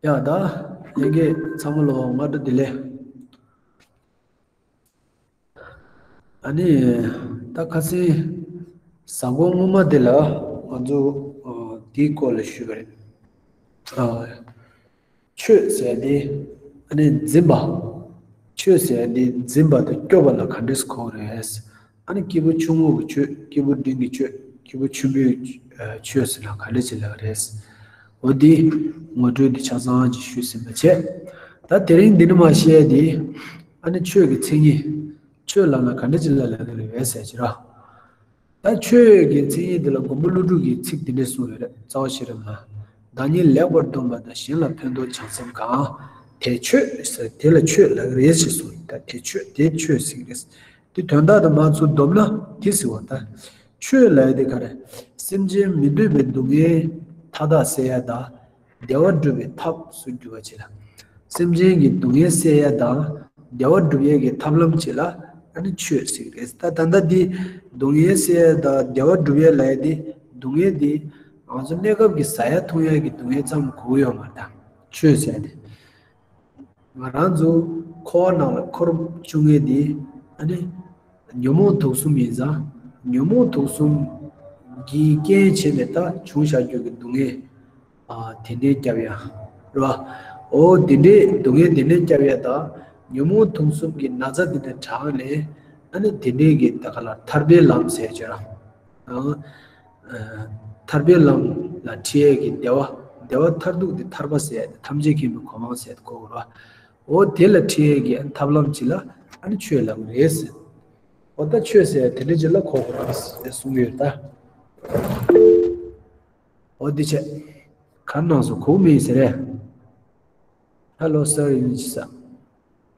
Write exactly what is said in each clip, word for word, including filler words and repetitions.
ཡ་ད་ལྷན་རྒྱས་ཚང་མ་ལོ་སྔ་དྲོ་བདེ་ལེགས། ཨ་ནི་ད་ཁ་སང་གཟའ་འཁོར་སྔོན་མ་དེ་ལ་ང་ཚོ་ཨ་དེའི་སྐོར་ལ་ཞུས་པ་རེད། ཨ་ཆོས་ཟེར་དེ་ཨ་ནི་འཛིན་པ། ཆོས་ཟེར་དེ་འཛིན་པ་དང་སྐྱོབ་པ་ལ་ག་འདྲས་གོ་རེད། ཨ་ནི་སྐྱེས་བུ་ཆུང་ངུ་གི་ཆོས། སྐྱེས་བུ་འབྲིང་གི་ཆོས། སྐྱེས་བུ་ཆེན་པོའི་ཆོས་ཟེར་ན་ག་འདྲས་ཅིག་ལབ་རེད། འོ་དེ་ངོ་སྤྲོད་དེ་ཆ་ཚང་ཅིག་ཞུས་ཟིན་པ་བྱས། ད་དེ་རིང་འདི་ནས་མར་བཤད་དེ་ཨ་ནི་ཆོས་ཀྱི་མཚན་ཉིད། ཆོས་ལབ་ན་ག་འདྲས་ཅིག་ལ་ལབ་ཀྱི་རེད་ཟེར་གྱི་ར། ད་ཆོས་ཀྱི་མཚན་ཉིད་དེ་ལ་མགོན་པོ་ཀླུ་སྒྲུབ་ཀྱིས་ཚིག་འདི་འདྲས་གསུངས་ཡོད་རེད། རྩ་བ་ཤེས་རབ་ན། བདག་ཉིད་ལེགས་པར་བསྡོམས་པ་དང་། གཞན་ལ་ཕན་འདོགས་བྱང་སེམས་གང་། དེ་ཆོས་ཟེར་དེ་ལ་ཆོས་ལབ་ཀྱི་རེད་ཅེས་གསུངས། ད་དེ་ཆོས་དེ་ཆོས་ཟེར་གྱི་རེད། དེ་དོན་དག་དང་མ་ཚུར་བསྡོམས་ན་དེ་ཟེར་བ་ད། ཆོས་ལབ་ཡ་དེ་ག་རེ། སེམས་ཅན་མི་འདོད་པའི་སྡུག་བསྔལ་མཐའ་དག་སེལ་ཡ་དང་། བདེ་བ་སྒྲུབ་པའི་ཐབས་སུ་གྱུར་པ་ཅིག་ལ། སེམས་ཅན་གྱི་སྡུག་བསྔལ་སེལ་ཡ་དང་བདེ་བ་སྒྲུབ་ཡས་ཀྱི་ཐབས་ལམ་ཅིག་ལ་ཨ་ནི་ཆོས་ཟེར་གྱི་རེད། ད་ད་ལྟ་འདི་སྡུག་བསྔལ་སེལ་ཡ་དང་བདེ་བ་སྒྲུབ་ཡས་ལབ་ཡ་འདི་སྡུག་བསྔལ་འདི་ང་ཚོ་གནས་སྐབས་ཀྱི་ཟ་ཡ་འཐུང་ཡ་གི་སྡུག་བསྔལ་ཙམ་གོ་གི་ཡོད་མ་རེད། ད་ཆོས་ཟེར་ཡ་འདི། ང་རང་ཚོ་འཁོར་བ་ནང་ལ་འཁོར་བཅུག་མཁན་དེ་ཨ་ནི་ཉོན་མོངས་དུག་གསུམ་ཡིན་ཙང་། ཉོན་མོངས་དུག་གསུམ་གྱི་རྐྱེན་བྱས་ནས་ད་བྱུང་བཞག་རྒྱུ་གི་སྡུག་བསྔལ་ཨ་དེ་འདྲའི་རྒྱབ་ཡ་རེད་བ། འོ་དེ་འདྲའི་སྡུག་བསྔལ་དེ་འདྲའི་རྒྱབ་ཡ་ད་ཉོན་མོངས་དུག་གསུམ་གྱི་ན་ཚ་དེ་འདྲ་དྲག་ནས་ཨ་ནི་དེ་འདྲའི་གི་ད་ག་ལ་ཐར་པའི་ལམ་ཟེར་བྱས་ར། ཨ། ཐར་པའི་ལམ་ལ་ཁྲིད་ཡས་ཀྱི་བདེ་བ། བདེ་བ་མཐར་ཐུག་དེ་ཐར་པ་ཟེར་ཡས་དེ་ཐམས་ཅད་མཁྱེན་པའི་གོ་འཕང་ཟེར་ཡས་དེ་གོ་དགོས་རེད་བ། འོ་དེ་ལ་ཁྲིད་ཡས་ཀྱི་ཐབས་ལམ་ཅིག་ལ་ཨ་ནི་ཆོས་ལབ་ཀྱི་རེད་ཟེར། འོ་ད་ཆོས་ཟེར་ཡས་དེ་འདྲ་ཅིག་ལ་གོ་དགོས་རེད་ཟེར་གསུང་གི་ཡོད་ད། འོ་འདི་བྱས། ག་རེ་གནང་སོང་། གོ་མེད་ཟེར་རེད། ཧེ་ལོ་སར་ཡིན་ཅི་ས།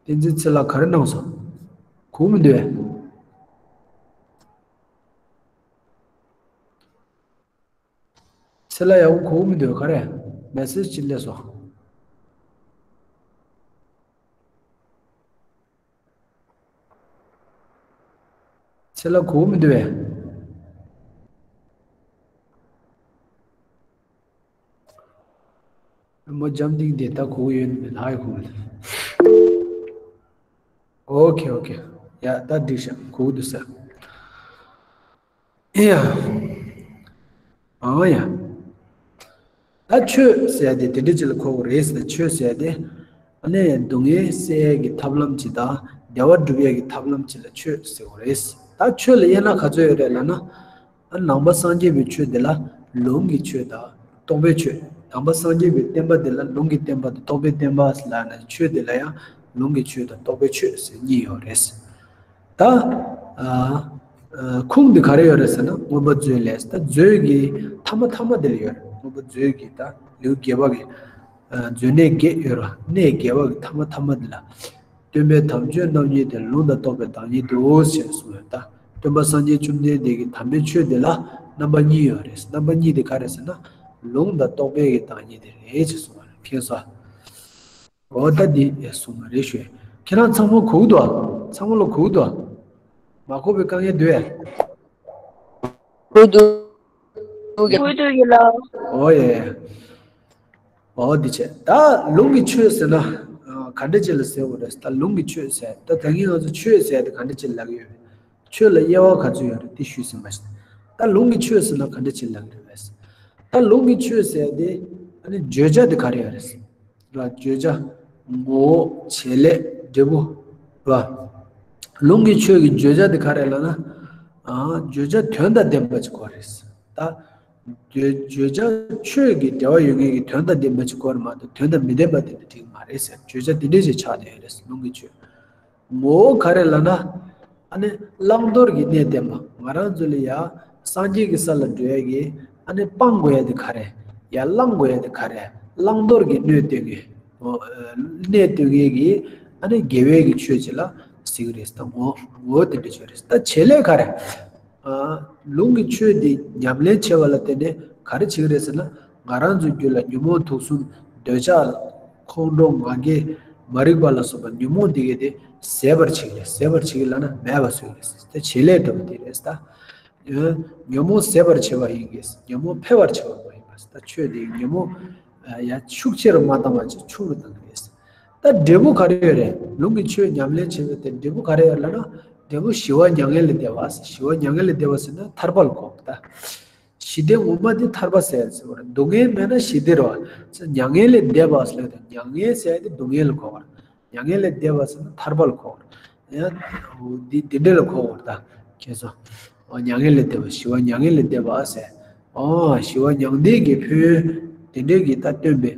བསྟན་འཛིན་ཚེ་ལགས་ག་རེ་གནང་སོང་། གོ་མི་འདུག་བས། ཚེ་ལགས་ཡག་པོ་གོ་མི་འདུག་ག་རེ། མེ་སེ་ཇི་ཅིག་སླེབས་སོང་། ཚེ་ལགས་གོ་མི་འདུག་བས། མོ་འཇམ་ཐིང་དེ་ད་གོ་ཡོད་མེད་ལྷག་ཡོད་གོ་མི་འདུག་ཨོ་ཁེ་ཨོ་ཁེ། ཡ་ད་འགྲིག་ཤག་གོ་འདུག་ས། ཡ། ཨང་ཡ། ད་ཆོས་ཟེར་ཡ་དེ་དེ་འདྲ་ཅིག་ལ་གོ་དགོས་རེད་ཟེར། ཆོས་ཟེར་ཡ་དེ་ཨ་ནི་སྡུག་བསྔལ་སེལ་ཡ་གི་ཐབས་ལམ་ཅིག་དང་བདེ་བ་སྒྲུབ་ཡ་གི་ཐབས་ལམ་ཅིག་ལ་ཆོས་ཟེར་དགོས་རེད། ད་ཆོས་ལ་དབྱེ་ན་ག་ཚོད་ཡོད་རེད་ལབ་ན། ཨ་ནང་པ་སངས་རྒྱས་པའི་ཆོས་དེ་ལ་ལུང་གི་ཆོས་དང་རྟོགས་པའི་ཆོས། ནང་པ་སངས་རྒྱས་པའི་བསྟན་པ་དེ་ལ་ལུང་གི་བསྟན་པ་དང་རྟོགས་པའི་བསྟན་པ་ལབ་ནས། ཆོས་དེ་ལ་ཡང་ལུང་གི་ཆོས་དང་རྟོགས་པའི་ཆོས་ཟེར་གཉིས་ཡོད་རེད། ད་ཨ་ཨ་ཁུངས་འདི་ག་རེ་ཡོད་རེད་ཟེར་ན། མངོན་པ་མཛོད་ལས། ད་མཛོད་ཀྱི་མཐའ་མ་མཐའ་མ་དེ་ལ་ཡོད་རེད། མངོན་པ་མཛོད་ཀྱི་ད་ལེའུ་བརྒྱད་པ་གི་ཨ་མཛོད་གནས་བརྒྱད་ཡོད་རེད། གནས་བརྒྱད་པ་གི་མཐའ་མ་མཐའ་མ་དེ་ལ། སྟོན་པའི་དམ་ཆོས་རྣམ་གཉིས་ཏེ། ལུང་དང་རྟོགས་པའི་བདག་ཉིད་དོ་ཞེས་གསུངས་ཡོད། ད་སྟོན་པ་སངས་རྒྱས་བཅོམ་ལྡན་འདས་ཀྱི་དམ་པའི་ཆོས་འདི་ལ་རྣམ་པ་གཉིས་ཡོད་རེད། རྣམ་པ་གཉིས་དེ་ག་རེ་ཟེར་ན། ལུང་དང་རྟོགས་པའི་གི་བདག་ཉིད་དེ་རེད་ཅེས་གསུངས་པ་རེད། མཁྱེན་སོང་། འོ་ད་འདི་གསུངས་པ་རེད་ཞུ། ཁྱེད་རང་ཚང་མ་གོ་གི་འདུག་ཨ། ཚང་མ་ལ་གོ་གི་འདུག་ཨ། མ་གོ་བའི་དཀའ་ངལ་འདུག་ཨ། གོ་འདུག་གོ་འདུག་ཡིན་ལ། འོ་ཡ་ཡ། འོ་འདི་བྱས། ད་ལུང་གི་ཆོས་ཟེར་ན་ཨ་ག་འདྲ་ཅིག་ལ་ཟེར་བ་རེད། ད་ལུང་གི་ཆོས་ཟེར། ད་ད་གིན་ང་ཚོ་ཆོས་ཟེར་དེ་ག་འདྲ་ཅིག་ལབ་ཀྱི་ཡོད་རེད། ཆོས་ལ་དབྱེ་བ་ག་ཚོད་ཡོད་རེད་དེ་ཞུས་ཟིན་པ་ཞིག་ད་ལུང་གི་ཆོས་ཟེར་ན་ག་འདྲ་ཅིག་ལབ་ཀྱི་རེད་པས། ད་ལུང་གི་ཆོས་ཟེར་དེ་ཨ་ནི་བརྗོད་བྱ་དེ་ག་རེ་ཡོད་རེད། ལ་བརྗོད་བྱ། ངོ་བོ། བྱེད་ལས། འབྲས་བུ། ལ། ལུང་གི་ཆོས་ཀྱི་བརྗོད་བྱ་དེ་ག་རེ་ལབ་ན། ཨ་བརྗོད་བྱ་དོན་དང་ལྡན་པ་ཅིག་དགོས་རེད། ད་བརྗོད་བརྗོད་བྱ་ཆོས་ཀྱི་འབྲེལ་བ་ཡོད་མཁན་གྱི་དོན་དང་ལྡན་པ་ཅིག་དགོས་རེད་མ་གཏོགས་དོན་དང་མི་ལྡན་པ་དེ་འདྲ་འགྲིག་མ་རེད་ཟེར། བརྗོད་བྱ་དེ་འདྲ་ཞིག་ཆགས་བསྡད་ཡོད་རེད་ལུང་གི་ཆོས། ངོ་བོ་ག་རེ་ལབ་ན། ཨ་ནི་བླང་དོར་གྱི་གནས་བསྟན་པ། ང་རང་ཚོ་ལ་ཡ་སངས་རྒྱས་ཀྱི་ས་ལ་འགྲོ་ཡ་གི་ཨ་ནི་སྤང་དགོས་ཡ་དེ་ག་རེ། ཡ་བླང་དགོས་ཡ་དེ་ག་རེ། བླང་དོར་གྱི་གནས་སྟོན་མཁན། འོ་གནས་སྟོན་མཁན་གྱི་ཨ་ནི་དགེ་བའི་གི་ཆོས་ཅིག་ལ་ཟེར་གི་རེད། ད་ངོ་ངོ་བོ་དེ་འདྲ་ཆོས་རེད། ད་བྱེད་ལས་ག་རེ། ཨ་ལུང་གི་ཆོས་འདི་ཉམས་ལེན་བྱེད་པ་ལ་བརྟེན་ནས་ག་རེ་བྱེད་ཀྱི་རེད་ཟེར་ན། ང་རང་ཚོའི་རྒྱུད་ལ་ཉོན་མོངས་དུག་གསུམ། འདོད་ཆགས། ཁོང་ཁྲོ། ང་རྒྱལ། མ་རིག་པ་ལ་སོགས་པ་ཉོན་མོངས་འདི་གས་དེ་ཟད་པར་བྱེད་ཀྱི་རེད། ཟད་པར་བྱེད་ཀྱི་ལབ་ན་མེད་པ་བཟོ་གི་རེད། དེ་བྱེད་ལས་འདྲ་པོ་དེ་རེད་ད། ཉོན་མོངས་ཟད་པར་བྱེད་པ་ཡིན་གྱི། ཉོན་མོངས་འཕེལ་བར་བྱེད་པ་མ་ཡིན་པ། ད་ཆོས་དེ་ཉོན་མོངས་ ཡ་ཤུགས་ཆེ་རུ་མ་བཏང་བ་ཅིག་ཆུང་རུ་བཏང་གི་རེད། ད་འབྲས་བུ་ག་རེ་ཡོད་རེད། ལུང་གི་ཆོས་ཉམས་ལེན་བྱེད་པའི་དེ་འབྲས་བུ་ག་རེ་ཡོད་ལབ་ན། འབྲས་བུ་ཞི་བ་མྱ་ངན་ལས་འདས་པ། ཞི་བ་མྱ་ངན་ལས་འདས་པ་ཟེར་ན་ཐར་པ་ལ་གོ་བ་ད། ཞི་བདེ་ངོ་མ་དེ་ཐར་པ་ཟེར་ཟེར་བ་རེད། སྡུག་བསྔལ་མེད་ན་ཞི་བདེ་རེད་བ། མྱ་ངན་ལས་འདས་པ་ཟེར་ལབ་དུས་མྱ་ངན་ཟེར་དེ་སྡུག་བསྔལ་ལ་གོ་བ་རེད། མྱ་ངན་ལས་འདས་པ་ཟེར་ན་ཐར་པ་ལ་གོ་བ་རེད། ཡང་འདི་འདི་འདྲ་ལ་གོ་བ་རེད་ད། ཁྱེད་ཚོ། མྱ་ངན་ལས་འདས་པ། ཞི་བ་མྱ་ངན་ལས་འདས་པ་ཟེར། ཨོ་ཞི་བ་མྱང་འདས་ཀྱི་ཕན་ཡོན་དེ་འདྲའི་གི་ད་སྟོན་པའི་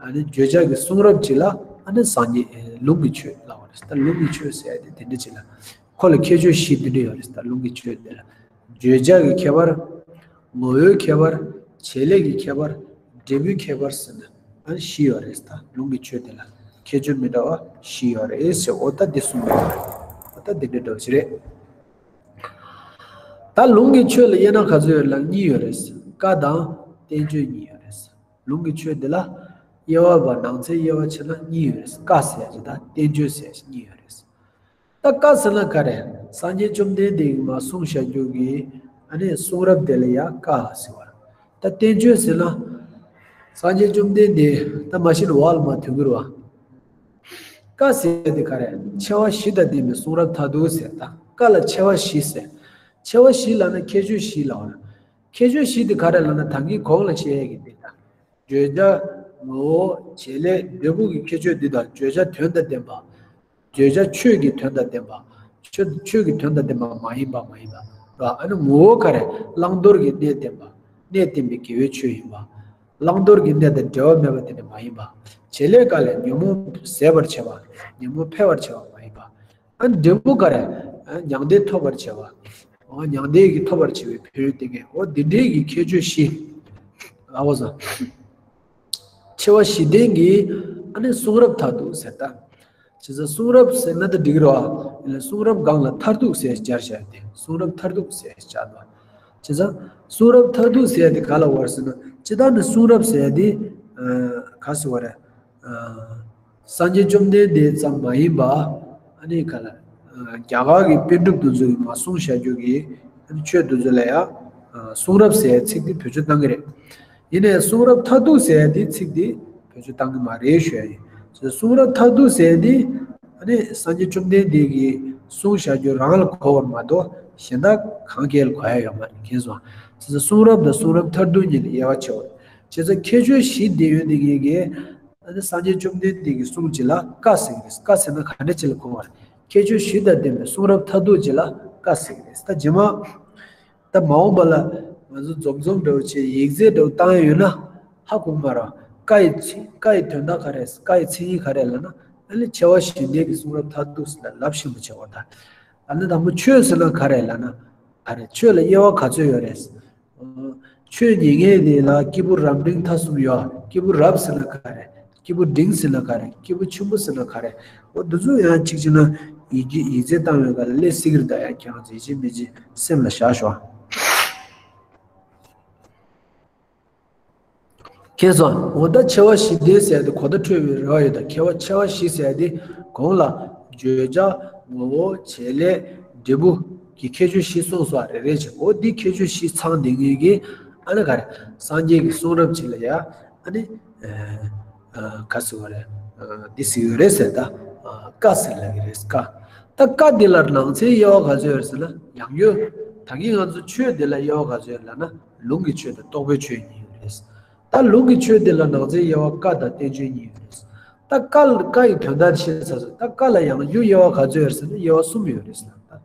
ཨ་ནི་བརྗོད་བྱ་གི་གསུང་རབ་ཅིག་ལ་ཨ་ནི་སངས་རྒྱས་ལུང་གི་ཆོས་ལབ་པ་རེད། ད་ལུང་གི་ཆོས་ཟེར་དེ་དེ་འདྲ་ཅིག་ལ་ཁོ་ལ་ཁྱད་ཆོས་བཞི་དེ་འདྲ་ཡོད་རེད། ད་ལུང་གི་ཆོས་དེ་ལ་བརྗོད་བྱ་གི་ཁྱད་པར། ངོ་བོའི་ཁྱད་པར། བྱེད་ལས་ཀྱི་ཁྱད་པར། འབྲས་བུའི་ཁྱད་པར་ཟེར་ན་ཨ་ནི་བཞི་ཡོད་རེད། ད་ལུང་གི་ཆོས་དེ་ལ་ཁྱད་ཆོས་མི་འདྲ་བ་བཞི་ཡོད་རེད་ཟེར། འོ་ད་འདི་གསུངས་པ་རེད། འོ་ད་འདི་འདྲ་འདྲ་བ་ཞིག་རེད། ད་ལུང་གི་ཆོས་ལ་དབྱེ་ན་ག་ཚོད་ཡོད་ལབ་གཉིས་ཡོད་རེད། བཀའ་དང་བསྟན་བཅོས་གཉིས་ཡོད་རེད། ལུང་གི་ཆོས་འདི་ལ་དབྱེ་བ་བ་ནང་ཚན་དབྱེ་བ་ཕྱེ་ན་གཉིས་ཡོད་རེད། བཀའ་ཟེར་ཡ་ཅིག་དང་བསྟན་བཅོས་ཟེར་ཡ་ཅིག་གཉིས་ཡོད་རེད། ད་བཀའ་ཟེར་ན་ག་རེ། སངས་རྒྱས་བཅོམ་ལྡན་འདས་ཀྱིས་མར་གསུངས་བཞག་རྒྱུ་གི་ཨ་ནི་གསུང་རབ་དེ་ལ་ཡང་བཀའ་ཟེར་བ། ད་བསྟན་བཅོས་ཟེར་ན་སངས་རྒྱས་བཅོམ་ལྡན་འདས་ད་མ་གཞི་ནས་འོག་ལ་མར་ཐོན་གྱི་རེད་བ། བཀའ་ཟེར་ཡ་དེ་ག་རེ། ཆེ་བ་བཞི་དང་ལྡན་པའི་གསུང་རབ་མཐར་ཐུག་ཟེར། ད་བཀའ་ལ་ཆེ་བ་བཞི་ཟེར། ཆེ་བ་བཞི་ལབ་ན་ཁྱད་ཆོས་བཞི་ལབ་པ་རེད། ཁྱད་ཆོས་བཞི་དེ་ག་རེ་ལབ་ན་ད་གིན་གོང་ལ་བཤད་ཡ་གི་དེ་ད། བརྗོད་བྱ། ངོ་བོ། བྱེད་ལས། འབྲས་བུ་གི་ཁྱད་ཆོས་འདི་དང་བརྗོད་བྱ་དོན་དང་ལྡན་པ། བརྗོད་བྱ་ཆོས་ཀྱི་དོན་དང་ལྡན་པ། ཆོས་ཆོས་ཀྱི་དོན་དང་ལྡན་པ་མ་ཡིན་པ་མ་ཡིན་པ། ཨ་ནི་ངོ་བོ་ག་རེ། བླང་དོར་གྱི་གནས་བསྟན་པ། གནས་བསྟན་པའི་དགེ་བའི་ཆོས་ཡིན་པ། བླང་དོར་གྱི་གནས་དང་འབྲེལ་བ་མེད་པ་དེ་འདྲ་མ་ཡིན་པ། བྱེད་ལས་ག་ལས་ཉོན་མོངས་ཟད་པར་བྱེད་པ། ཉོན་མོངས་འཕེལ་བར་བྱེད་པ་མ་ཡིན་པ། ཨ་ནི་འབྲས་བུ་ག་རེ། ཨ་མྱང་འདས་ཐོབ་པར་བྱེད་པ། ཨོ་མྱང་འདས་ཀྱི་ཐོབ་པར་བྱེད་པའི་ཕན་ཡོན་སྟེར་མཁན་ཨོ་འདི་འདྲའི་གི་ཁྱད་ཆོས་བཞི། ཨ་འོ་ཟ། ཆེ་བ་བཞི་ལྡན་གྱི་ཨ་ནི་གསུང་རབ་མཐར་ཐུག་ཟེར་ད། བྱས་ཙང་གསུང་རབ་ཟེར་ན་ད་འགྲིག་རོ། ཨ་ནི་གསུང་རབ་སྒང་ལ་མཐར་ཐུག་ཟེར་སྦྱར་བྱ་སྟེ་གསུང་རབ་མཐར་ཐུག་ཟེར་སྦྱར་ད། བྱས་ཙང་གསུང་རབ་མཐར་ཐུག་ཟེར་ཡ་དེ་ག་ལ་བར་ཟེར་ན་སྤྱིར་བཏང་ནི་གསུང་རབ་ཟེར་ཡ་དེ་ག་ཟེར་བ་རེད། སངས་རྒྱས་བཅོམ་ལྡན་འདས་ཙམ་མ་ཡིན་པ། ཨ་ནི་ག་ལ། རྒྱ་གར་གྱི་པཎ་གྲུབ་དེ་ཚོས་མར་གསུངས་བཞག་རྒྱུ་གི་ཨ་ནི་ཆོས་དེ་ཚོ་ལ་ཡང་གསུང་རབ་ཟེར་ཡའི་ཚིག་དེ་བེད་སྤྱོད་བཏང་གི་རེད། ཡིན་ནའི་གསུང་རབ་མཐར་ཐུག་ཟེར་ཡ་དེ་ཚིག་དེ་བེད་སྤྱོད་བཏང་གི་མ་རེད་ཞུ་ཡ་ཡིན། གསུང་རབ་མཐར་ཐུག་ཟེར་ཡ་དེ་ཨ་ནི་སངས་རྒྱས་བཅོམ་ལྡན་འདས་ཀྱིས་གསུངས་བཞག་རྒྱུ་རང་ལ་གོ་བ་མ་གཏོགས་གཞན་དག་གང་གས་ལ་གོ་ཡ་ཡོད་མ་རེད། མཁྱེན་སོང་། བྱས་ཙང་གསུང་རབ་དང་གསུང་རབ་མཐར་ཐུག་གཉིས་ལ་དབྱེ་བ་ཕྱེ་བ་རེད། བྱས་ཙང་ཁྱད་ཆོས་བཞི་འདི་ཡོད་དེ་ངེད་ཀྱིས། ཨ་ནི་སངས་རྒྱས་བཅོམ་ལྡན་འདས་ཀྱི་གསུང་ཅིག་ལ་བཀའ་ཟེར་གྱི་རེད། བཀའ་ཟེར་ན་ག་འདྲ་ཅིག་ལ་གོ་བ་རེད། ཁྱད་ཆོས་བཞི་དང་ལྡན་པའི་གསུང་རབ་མཐར་ཐུག་ཅིག་ལ་བཀའ་ཟེར་གྱི་རེད། ད་རྗེས་མ། ད་མ་འོངས་པ་ལ་ང་ཚོ་འཛོམས་འཛོམས་འདྲ་བོ་བྱས་ཡིག་རྩིས་འདྲ་བོ་བཏང་ཡ་ཡོད་ན་ཧ་གོ་གི་མ་རེད། བཀའ་ཡི་ཚིག་བཀའ་ཡི་དོན་དག་ག་རེ། བཀའ་ཡི་མཚན་ཉིད་ག་རེ་ལབ་ན་ཨ་ནི་ཆེ་བ་བཞི་ལྡན་གྱི་གསུང་རབ་མཐར་ཐུག་ཟེར་ལ་ལབ་ཤེས་པ་བྱེད་དགོས། ད་ཨ་ནི་དང་པོ་ཆོས་ཟེར་ན་ག་རེ་ལབ་ན་ག་རེ། ཆོས་ལ་དབྱེ་བ་ག་ཚོད་ཡོད་རེད། ཆོས་ཉན་མཁན་དེ་ལ་སྐྱེས་བུ་རབ་འབྲིང་ཐ་གསུམ་ཡོད། སྐྱེས་བུ་རབ་ཟེར་ན་ག་རེ། སྐྱེས་བུ་འབྲིང་ཟེར་ན་ག་རེ། སྐྱེས་བུ་ཆེན་པོ་ཟེར་ན་ག་རེ། འོ་འདི་ཚོ་ཡང་གཅིག་བྱས་ན་ཡིག་རྩིས་ཡིག་རྩིས་བཏང་བའི་སྒང་ལ་སླེབས་སྲིད་ཀྱི་རེད། ད་ཡང་ཁྱེད་རང་ཚོ་ཡིད་ཆེས་མི་བྱེད་སེམས་ལ་བཞག་ཤོག་མཁྱེན་སོང་། འོ་ད་ཆེ་བ་བཞི་ལྡན་ཟེར་ཡ་དེ་གོ་བརྡ་འཕྲོད་པའི་རེ་བ་ཡོད། ད་ཆེ་བ་ཆེ་བ་བཞི་ཟེར་ཡ་དེ་གོང་ལ་བརྗོད་བྱ་ངོ་བོ་བྱེད་ལས་འབྲས་བུ་གི་ཁྱད་ཆོས་བཞི་གསུངས་སོང་། རེ་རེ་བྱས་འོ་འདི་ཁྱད་ཆོས་བཞི་ཚང་བསྡད་མཁན་གྱི་ཨ་ནི་ག་རེ། སངས་རྒྱས་ཀྱི་གསུང་རབ་ཅིག་ལ་ཡ་ཨ་ནི་ག་ཟེར་བ་རེད། འདི་ཟེར་གྱི་ཡོད་རེད་ཟེར། ད་བཀའ་ཟེར་ལབ་ཀྱི་རེད། བཀའ། ད་བཀའ་འདི་ལ་ནང་ཚན་དབྱེ་བ་ག་ཚོད་ཡོད་ཟེར་ན་ཡང་ཡོད། ད་གིན་ང་ཚོ་ཆོས་འདི་ལ་དབྱེ་བ་ག་ཚོད་ཡོད་ལབ་ན་ལུང་གི་ཆོས་དང་རྟོགས་པའི་ཆོས་གཉིས་ཡོད་རེད། ད་ལུང་གི་ཆོས་འདི་ལ་ནང་ཚན་དབྱེ་བ་བཀའ་དང་བསྟན་བཅོས་གཉིས་ཡོད་རེད། ད་བཀའ་ལ་བཀའ་ཡི་དོན་དག་བཤད་ཚར་སོང་། ད་བཀའ་ལ་ཡང་རྒྱུ་དབྱེ་བ་ག་ཚོད་ཡོད་ཟེར་ན་དབྱེ་བ་གསུམ་ཡོད་རེད་ཟེར། ད་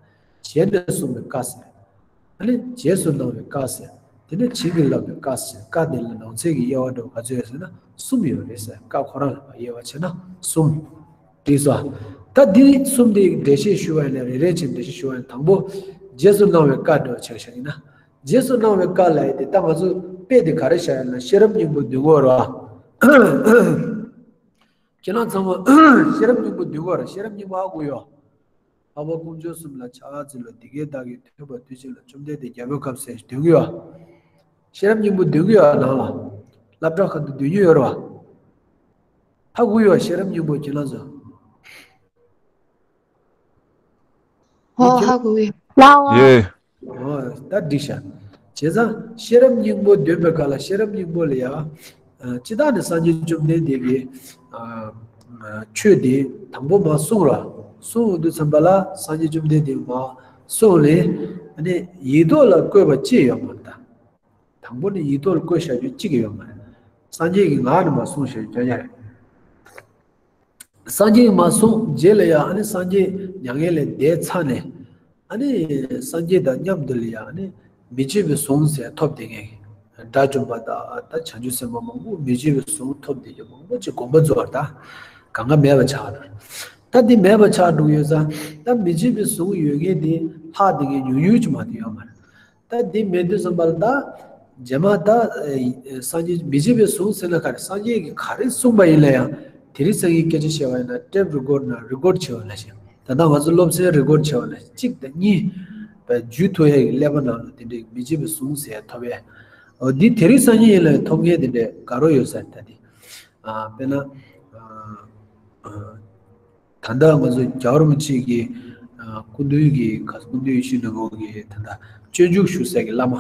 རྗེས་ནས་གསུངས་པའི་བཀའ་ཟེར། ཨ་ནི་རྗེས་སུ་གནང་བའི་བཀའ་ཟེར། དེ་ནས་བྱིན་གྱིས་བརླབས་པའི་བཀའ་ཟེར། བཀའ་འདི་ལ་ནང་ཚན་གྱི་དབྱེ་བ་འདྲ་བོ་ག་ཚོད་ཡོད་ཟེར་ན་གསུམ་ཡོད་རེད་ཟེར། བཀའ་ཁོ་རང་ལ་དབྱེ་བ་ཕྱེ་ན་གསུམ། འགྲིག་སོང་། ད་འདི་གསུམ་དེ་འགྲེལ་བཤད་ཞུ་བ་ཡིན་ན་རེ་རེ་བཞིན་འགྲེལ་བཤད་ཞུ་བ་ཡིན་ན་དང་པོ་རྗེས་སུ་གནང་བའི་བཀའ་འདྲ་བོ་ཆགས་ཤག་ཡིན་ན། རྗེས་སུ་གནང་བའི་བཀའ་ལབ་ཡ་དེ་ད་ང་ཚོ་དཔེ་དེ་ག་རེ་བཞག་ཡོད་ན་ཤེས་རབ་སྙིང་པོ་བདུན་གོ་ར། ཁྱེད་རང་ཚང་མ་ཤེས་རབ་སྙིང་པོ་བདུན་གོ་ར། ཤེས་རབ་སྙིང་པོ་ཧ་གོ་ཡོད། འཕགས་པ་དཀོན་མཆོག་གསུམ་ལ་ཕྱག་འཚལ་ལོ། འདི་སྐད་བདག་གིས་ཐོས་པ་དུས་གཅིག་ལ། བཅོམ་ལྡན་འདས་རྒྱལ་པོའི་ཁབ་ཟེར་འདོན་གྱི་ཡོད། ཤེས་རབ་སྙིང་པོ་འདོན་གྱི་ཡོད་ནང་ལ། སློབ་གྲྭ་ཁག་ཏུ་འདོན་གྱི་ཡོད་རེད་བ། ཧ་གོ་ཡོད། ཤེས་རབ་སྙིང་པོ་ཁྱེད་རང་ཚོ། ཧོ་ཧ་གོ་ཡོད། ལའོ། ཡེ། ཨོ་ད་འགྲིག་ཤག་བྱས་ཙང་ཤེས་རབ་སྙིང་པོ་འདོན་པའི་སྐབས་ལ་ཤེས་རབ་སྙིང་པོ་ལ་ཡ། ཨ་ཅི་ལྟར་ནས་སངས་རྒྱས་བཅོམ་ལྡན་འདས་ཀྱིས་ཨ་ཨ་ཆོས་དེ་དང་པོ་མར་གསུངས་ར། གསུངས་འོང་དུས་ཙམ་པ་ལ་སངས་རྒྱས་བཅོམ་ལྡན་འདས་མར་གསུངས་ནས། ཨ་ནི་ཡིག་ཐོག་ལ་བཀོད་པ་ཅི་ཡོད་མ་རེད་ད། དང་པོ་ནི་ཡིག་ཐོག་ལ་བཀོད་བཞག་རྒྱུ་གཅིག་ཀྱང་ཡོད་མ་རེད། སངས་རྒྱས་ཀྱི་ངག་ནས་མར་གསུངས་བཞག་རྒྱུ་རྐྱང་རྐྱང་རེད། སངས་རྒྱས་མར་གསུངས་རྗེས་ལ་ཡང་ཨ་ནི་སངས་རྒྱས་མྱ་ངན་ལས་འདས་ཚར་ནས། ཨ་ནི་སངས་རྒྱས་དང་མཉམ་དུ་ལ་ཡང་ཨ་ནི་མི་བརྗེད་པའི་གཟུངས་ཟེར་ཐོབ་བསྡད་མཁན་གྱི་དགྲ་བཅོམ་པ་དང་ད་བྱང་ཆུབ་སེམས་དཔའ་མང་པོ་མི་བརྗེད་པའི་གཟུངས་ཐོབ་བསྡད་མཁན་མང་པོ་ཅིག་དགོངས་པ་རྫོགས་པ་དང་གང་ག་མེད་པ་ཆགས་འགྲོ། ད་འདི་མེད་པ་ཆགས་འགྲོ་ཡོད་ཙང་ད་མི་བརྗེད་པའི་གཟུངས་ཡོད་མཁན་དེ་ལྷག་བསྡད་མཁན་ཉུང་ཉུང་ཅིག་མ་གཏོགས་ཡོད་མ་རེད། ད་འདི་མེད་དུས་ཙམ་པ་ལ་ད། རྗེས་མ་ད། ཨེ་སངས་རྒྱས་མི་བརྗེད་པའི་གཟུངས་ཟེར་ན་ག་རེ། སངས་རྒྱས་ཀྱིས་ག་རེ་གསུངས་པ་ཡིན་ན་ཡང་དེ་རིང་སང་ཉིན་སྐད་ཆ་བཤད་པ་ཡིན་ན་ཊེབ་རི་ཀོཌ་ནང་རི་ཀོཌ་བྱས་པ་ནང་བཞིན། ད་ལྟ་ང་ཚོ་སློབ་ཚན་རི་ཀོཌ་བྱས་པ་ནང་བཞིན་གཅིག་དང་གཉིས་བརྗོད་ཐུབ་ཡ་གི་ཀླད་པ་ནང་ལ་དེ་འདྲའི་མི་བརྗེད་པའི་གཟུངས་ཟེར་ཐོབ་ཡ། འོ་འདི་དེ་རིང་སང་ཉིན་ཡིན་ན་ཐོབ་མཁན་དེ་འདྲའི་ག་རེ་ཡོད་ས་ད་འདི། ཨ་དཔེར་ན། ཨ་ཨ། ད་ལྟ་ང་ཚོ་རྒྱལ་བ་རིན་པོ་ཆེ་གི་ཨ་སྐུ་མདུན་གྱི་ག་སྐུ་མདུན་ཡིད་བཞིན་ནོར་བུ་གི་ད་ལྟ་སྤྱོད་འཇུག་ཞུ་སའི་གི་བླ་མ་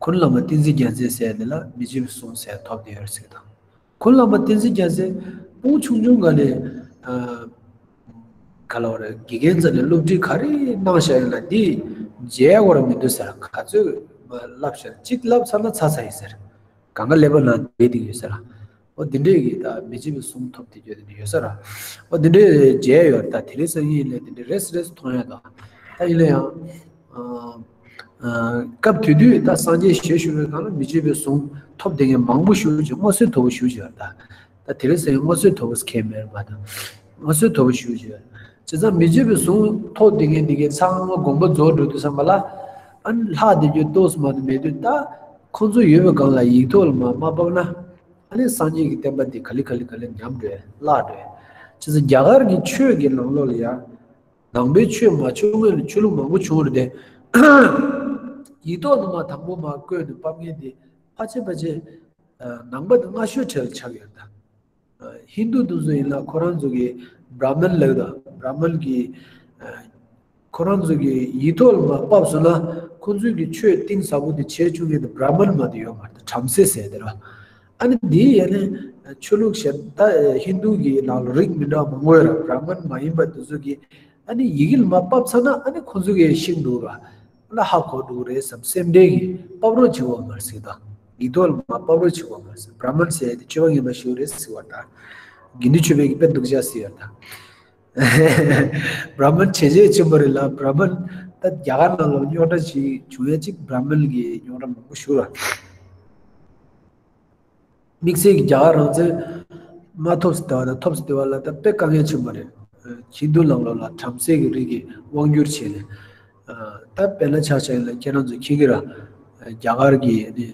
ཁུན་བླ་མ་བསྟན་འཛིན་རྒྱལ་མཚན་ཟེར་དེ་ལ་མི་བརྗེད་པའི་གཟུངས་ཟེར་ཐོབ་བསྡད་ཡོད་ཟེར་དང་། ཁུན་བླ་མ་བསྟན་འཛིན་རྒྱལ་མཚན་སྤུ་གུ་ཆུང་ཆུང་སྒང་ནས་ཨ་ག་ལ་བ་རེད། དགེ་རྒན་རྩ་ནས་སློབ་ཁྲིད་ག་རེ་གནང་བཞག་ཡོད་ན་འདི་མཇལ་ཡ་གོ་ར་མི་འདུག་ཟེར། ག་ཚོད་མ་བསླབ་བཞག་གཅིག་བསླབ་ཚར་ན་ཚར་ཚར་ཡིན་ཟེར། གང་ག་ཀླད་པ་ནང་བསྡད་དེ་ཡོད་ས་ར། ཨོ་འདི་འདྲས་ཀྱི་ད་མི་བརྗེད་པའི་གཟུངས་ཐོབ་བསྡད་རྒྱུ་དེ་འདྲ་ཡོད་ས་ར། ཨོ་འདི་འདྲས་མཇལ་ཡོད་ར། ད་དེ་རིང་སང་ཉིན་ལས་འདི་འདྲས་རེས་རེས་མཐོང་ཡ་དང་། ད་ཡིན་ན་ཡང་ཨ་སྐབས་དེ་དུས་ད་སངས་རྒྱས་ཞལ་བཞུགས་པའི་སྒང་ལ་མི་བརྗེད་པའི་གཟུངས་ཐོབ་བསྡད་མཁན་མང་པོ་ཞེ་པོ་ཅིག་མངོན་གསལ་དོད་པོ་ཞེ་པོ་ཅིག་ཡོད་ར། ད་ད་དེ་རིང་སང་ཉིན་མངོན་གསལ་དོད་པོ་ཁས་མེད་མ་དང་། མངོན་གསལ་དོད་པོ་ཞེ་པོ་ཅིག་ཡོད། བྱས་ཙང་མི་བརྗེད་པའི་གཟུངས་ཐོབ་བསྡད་མཁན་འདི་གའི་ཚང་མ་དགོངས་པ་རྫོགས་འགྲོ་དུས་ཙམ་པ་ལ། ཨ་ནི་ལྷག་བསྡད་རྒྱུ་ཏོག་ཙམ་མ་གཏོགས་མེད་དུས་ད་ཁོང་ཚོ་ཡོད་པའི་སྒང་ལ་ཡིག་ཐོག་ལ་མར་མ་ཕབ་ན། ཨ་ནི་སངས་རྒྱས་ཀྱི་བསྟན་པ་འདི་ག་ལེ་ག་ལེ་ག་ལེ་ཉམས་འགྲོ་ཡ་བརླག་འགྲོ་ཡ། བྱས་ཙང་རྒྱ་གར་གྱི་ཆོས་ཀྱི་ནང་ལོགས་ལ་ཡ། ནང་པའི་ཆོས་མ་བྱུང་སྔོན་ལ་ཆོས་ལུགས་མང་པོ་བྱུང་རེད་དེ། ཡིག་ཐོག་ནང་མར་དང་པོ་མར་བཀོད་ནས་ཕབ་མཁན་དེ་ཕལ་ཆེར་ཕལ་ཆེར་ནང་པ་དང་སྔ་ཤོས་གྲས་ལ་ཆགས་ཡོད་ད། ཧིན་རྡུ་དེ་ཚོ་ཡིན་ན་ཁོ་རང་ཚོ་གི་བྲ་མན་ལབ་ད། བྲ་མན་གྱི་ཁོ་རང་ཚོ་གི་ཡིག་ཐོག་ལ་མར་ཕབ་སོང་ན་ཁོ་ཚོའི་གི་ཆོས་གཏིང་ཟབ་པོ་དེ་བྱས་བཅུག་མཁན་དེ་བྲ་མན་མ་གཏོགས་ཡོད་མ་རེད། བྲམ་ཟེ་ཟེར་དེ་ར། ཨ་ནི་འདི་ཡ་ནི་ཆོས་ལུགས་གཞན་ད་ཧིན་རྡུ་གི་ནང་ལ་རིགས་མི་འདྲ་བ་མང་པོ་ཡོད་ར། བྲ་མན་མ་ཡིན་པ་དེ་ཚོ་གི་ཨ་ནི་ཡི་གེ་ལ་མར་ཕབ་ཚར་ན་ཨ་ནི་ཁོ་ཚོ་གིས་ཤེས་འདུག་ར། ཨ་ནི་ཧ་གོ་འདུག་རེད་བསམ། སེམས་ཁྲལ་གྱིས་ཕབ་རོགས་བྱེད་དགོས་མ་རེད་ཟེར་དང་། ཡིག་ཐོག་ལ་མར་ཕབ་རོགས་བྱེད་དགོས་མ་རེད་ཟེར། བྲ་མན་ཟེར་ཡ་དེ་ཆོས་པ་ངན་པ་ཞིག་རེད་ཟེར་བ་དང་། དགེ་འདུན་ཆོས་པའི་གི་དཔེ་སྡུག་ཅག་ཟེར་ཡ་དང་། བྲ་མན་བྱས་རྗེས་ཆེན་པོ་རེད་ལ། བྲ་མན་ད་རྒྱ་གར་ནང་ལ་རྙོག་དྲ་ཞིག་བྱུང་ཡ་གཅིག་བྲ་མན་གྱི་རྙོག་དྲ་མང་པོ་ཞིག་ར། དམིགས་བསལ་གྱི་རྒྱ་གར་རང་བཙན་མ་ཐོབ་སྟེ་བ་དང་ཐོབ་སྟེ་བ་ལ་ད་དཔེ་དཀའ་ངལ་ཆེན་པོ་རེད། ཧིན་རྡུ་ནང་ལོགས་ལ་བྲམ་ཟེ་གི་རིགས་ཀྱིས་དབང་བསྒྱུར་བྱས་ནས། ད་དཔེར་ན་ཆ་བཞག་ཡིན་ན་ཁྱེད་རང་ཚོ་མཁྱེན་གྱི་ར། རྒྱ་གར་གྱི་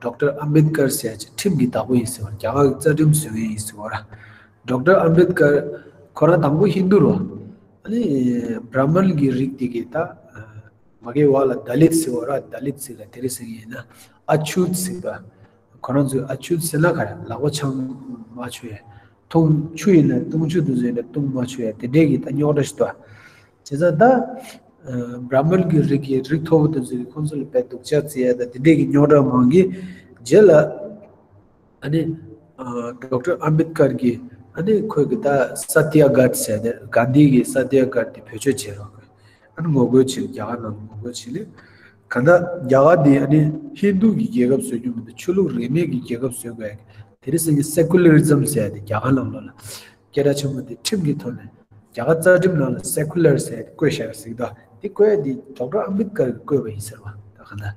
ཌོག་ཊར་ཨམ་བེད་ཀར་ཟེར་ཡ་ཅིག་ཁྲིམས་ཀྱི་བདག་པོ་ཡིན་ཟེར་བ། རྒྱ་གར་གྱི་རྩ་ཁྲིམས་བཟོ་མཁན་ཡིན་ཟེར་བ་ར། ཌོག་ཊར་ཨམ་བེད་ཀར་ཁོ་རང་དང་པོ་ཧིན་རྡུ་ར། ཨ་ནི་བྲ་མན་གྱི་རིགས་དེ་གི་ད་མ་གི་བ་ལ་ད་ལིད་ཟེར་བ་ར། ད་ལིད་ཟེར་ལ་དེ་རིང་ཟེར་གྱི་ཡིན་ན་ཨ་ཆུད་ཟེར་བ། ཁོ་རང་ཚོས་ཨ་ཆུད་ཟེར་ན་ག་རེ། ལག་པ་འཆང་མ་ཆོག་ཡ། འཐུང་ཆུ་ཡིན་ན་འཐུང་ཆུ་དེ་ཚོ་ཡིན་ན་འཐུང་མ་ཆོག་ཡ། དེ་འདྲས་ཀྱི་ད་རྙོག་དྲ་ཞིག་འདུག། བྱས་ཙང་ད་བྲ་མན་གྱི་རིགས་ཀྱི་རིགས་མཐོ་པོ་དེ་ཚོ་གིས་ཁོང་ཚོ་ལ་དཔེ་སྡུག་ཅག་བརྩི་ཡ་ད་དེ་འདྲས་ཀྱི་རྙོག་དྲ་མང་གི་རྗེས་ལ། ཨ་ནི་ཌོག་ཊར་ཨམ་བེད་ཀར་གྱིས་ཨ་ནི་ཁོས་གི་ད་སཏྱ་གྷ་ཌ་ཟེར་དེ། གྷན་དྷི་གིས་སཏྱ་གྷ་ཌ་དེ་བེད་སྤྱོད་བྱས་རོགས། ཨ་ནི་ངོ་རྒོལ་བྱས། རྒྱ་གར་ནང་ལ་ངོ་རྒོལ་བྱས་ནས། གང་ལྟར་རྒྱ་གར་འདི་ཨ་ནི་ཧིན་རྡུ་གི་རྒྱལ་ཁབ་བཟོ་རྒྱུ་མི་འདུག། ཆོས་ལུགས་རིས་མེད་ཀྱི་རྒྱལ་ཁབ་བཟོ་དགོས་ཡ་གི། དེ་རིང་སང་ཉིན་སེ་ཀུ་ལ་རི་ཛམ་ཟེར་ཡ་དེ་རྒྱ་གར་ནང་ལོགས་ལ་སྐད་གྲགས་ཆེན་པོ་དེ་ཁྲིམས་ཀྱི་ཐོག་ནས་རྒྱ་གར་རྩ་ཁྲིམས་ནང་ལ་སེ་ཀུ་ལར་ཟེར་ཡ་དེ་བཀོད་བཞག་ཟིག་དང་། དེ་བཀོད་ཡ་དེ་ཌོག་ཊར་ཨམ་བེད་ཀར་གིས་བཀོད་པ་ཡིན་ཟེར་བ། ད་གང་ལྟར་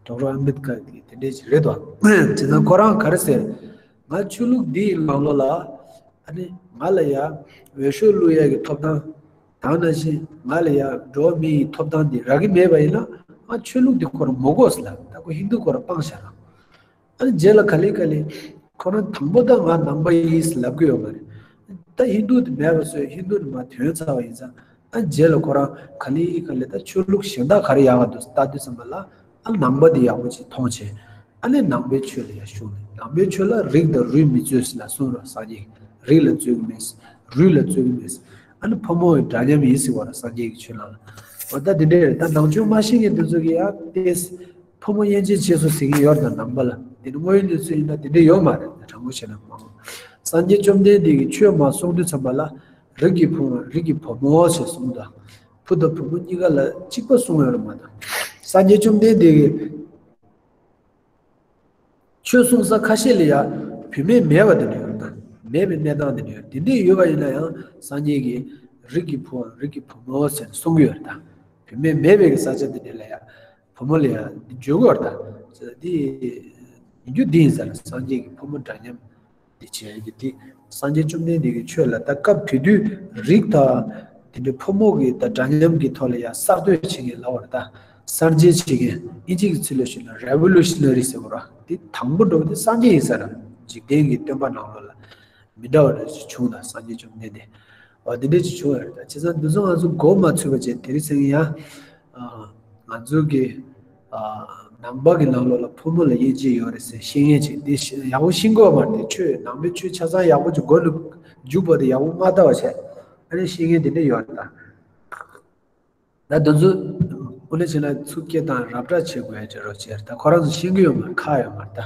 ཌོག་ཊར་ཨམ་བེད་ཀར་གྱིས་དེ་འདྲས་ཅིག་རེད་དོ། བྱས་ཙང་ཁོ་རང་ག་རེ་ཟེར། ང་ཆོས་ལུགས་འདིའི་ནང་ལོགས་ལ་ཨ་ནི་ང་ལ་ཡ་འོས་ཤོག་བླུག་ཡ་གི་ཐོབ་ཐང་། དེ་ནང་བཞིན་ང་ལ་ཡ་འགྲོ་བ་མིའི་ཐོབ་ཐང་འདི་རག་གི་མེད་པ་ཡིན་ན་ང་ཆོས་ལུགས་འདི་ཁོ་རང་མི་དགོས་ཟེར་ལབ། ད་ཁོ་ཧིན་རྡུ་ཁོ་རང་སྤངས་བཞག་ར། ཨ་ནི་རྗེས་ལ་ག་ལེ་ག་ལེ་ཁོ་རང་དང་པོ་ད་ང་ནང་པ་ཡིན་ཟེར་ལབ་གི་ཡོད་མ་རེད། ད་ཧིན་རྡུ་དེ་མེད་པ་བཟོས། ཧིན་རྡུ་ནས་མར་ཐོན་ཚར་བ་ཡིན་ཙང་། ཨ་རྗེས་ལ་ཁོ་རང་ག་ལེ་ག་ལེ་ད་ཆོས་ལུགས་གཞན་དག་ག་རེ་ཡག་ག་འདུག་ལྟ་དུས་ཙམ་པ་ལ་ཨ་ནང་པ་དེ་ཡག་པོ་ཅིག་མཐོང་བྱས། ཨ་ནི་ནང་པའི་ཆོས་ལ་ཡར་ཞུགས་ནས། ནང་པའི་ཆོས་ལ་རིགས་དང་རུས་མི་རྩོད་ཟེར་ལབ་གསུངས་ར། སངས་རྒྱས་རིགས་ལ་རྩོད་གི་མེད། རུས་ལ་རྩོད་གི་མེད། ཨ་ནི་ཕོ་མོ་ཡི་འདྲ་མཉམ་ཡིན་ཟེར་བ་ར། སངས་རྒྱས་ཀྱི་ཆོས་ནང་ལ། འོ་ད་དེ་འདྲས་རེད། ད་ནང་ཆོས་མ་ཤེས་མཁན་དེ་ཚོ་གིས་ཡང་ཏོག་ཙམ་ཕོ་མོ་དབྱེ་འབྱེད་བྱེད་སོང་ཟེར་གྱི་ཡོད་རེད། ད་ནང་པ་ལ། དེ་ནི་དངོས་ཡོད་གནས་ཚུལ་ཡིན་ན་དེ་འདྲ་ཡོད་མ་རེད། དྲང་པོ་བཤད་ན་མང་། སངས་རྒྱས་བཅོམ་ལྡན་འདས་ཀྱིས་ཆོས་མར་གསུང་དུས་ཙམ་པ་ལ། རིགས་ཀྱི་བུ་རིགས་ཀྱི་བུ་མོ་ཞེས་གསུངས་དང་། བུ་དང་བུ་མོ་གཉིས་ཀ་ལ་གཅིག་པ་གསུངས་ཡོད་རེད་མ་གཏོགས། སངས་རྒྱས་བཅོམ་ལྡན་འདས་ཀྱིས་ཆོས་གསུང་ས་ཁ་ཤས་ལ་ཡང་བུད་མེད་མེད་པ་དེ་འདྲ་ཡོད་རེད་ད། མེད་པའི་གནས་སྟངས་དེ་འདྲ་ཡོད་རེད། དེ་འདྲ་ཡོད་པ་ཡིན་ན་ཡང་སངས་རྒྱས་ཀྱིས་རིགས་ཀྱི་བུའམ་རིགས་ཀྱི་བུ་མོ་ཟེར་ནས་གསུང་གི་ཡོད་རེད་ད། བུད་མེད་མེད་པའི་ས་ཆ་དེ་འདྲ་ལ་ཡང་བུ་མོ་ལ་ཡང་འདི་བརྗོད་ཀྱི་ཡོད་རེད་ད། དེ་ཡིན་རྒྱུ་འདི་ཡིན་ས་རེད། སངས་རྒྱས་ཀྱིས་བུ་མོ་འདྲ་མཉམ། དེ་བྱས་ཀྱི་དེ། སངས་རྒྱས་བཅོམ་ལྡན་འདས་ཀྱི་ཆོས་ལ་ད་སྐབས་དེ་དུས་རིགས་དང་། དེ་འདྲའི་ཕོ་མོ་གི་ད་འདྲ་མཉམ་གྱི་ཐོག་ལ་ཡང་གསར་གཏོད་བྱེད་མཁན་ལབ་པ་རེད་ད། གསར་བརྗེ་བྱེད་མཁན་ཨིན་ཇི་གི་ཚིག་ལ་ཞུས་ན་revolutionary་ཟེར་བ་རེད། དེ་དང་པོ་འགྲོ་བ་དེ་སངས་རྒྱས་ཡིན་ས་རེད། འཇིག་རྟེན་གྱི་སྟོན་པ་ནང་ལོགས་ལ་མི་འདྲ་བ་རེ་ཞིག་བྱུང་ད། སངས་རྒྱས་བཅོམ་ལྡན་འདས། འོ་དེ་འདྲ་ཅིག་བྱུང་ཡོད་རེད་ད། བྱས་ཙང་འདི་ཚོ་ང་ཚོ་མགོ་མ་ཚོས་པ་བྱས། དེ་རིང་སང་ཉིན་ཡང་། ཨ། ང་ཚོ་གི། ཨ། ནང་པ་གི་ནང་ལོགས་ལ་ཕོ་མོ་ལ་དབྱེ་འབྱེད་ཡོད་རེད་ཟེར་བཤད་མཁན་ཅིག་འདི་ཤེས་ཡག་པོ་ཤེས་དགོས་པ་མ་རེད་དེ། ཆོས་ནང་པའི་ཆོས་ཆ་ཚང་ཡག་པོ་ཅིག་མགོ་ལ་འཇུག་པ་དེ་ཡག་པོ་མ་ལྟ་བ་བྱས། ཨ་ནི་བཤད་མཁན་དེ་འདྲ་ཡོད་རེད་ད། ད་དེ་ཚོ་དངོས་གནས་བྱས་ན་ཚུར་སྐད་བཏང་ར་སྤྲོད་བྱེད་དགོས་ཡ་ཅིག་རོགས་བྱས་རེད་ད། ཁོ་རང་ཚོ་ཤེས་ཀྱི་ཡོད་མ་རེད། ཁག་ཡོད་མ་རེད་ད།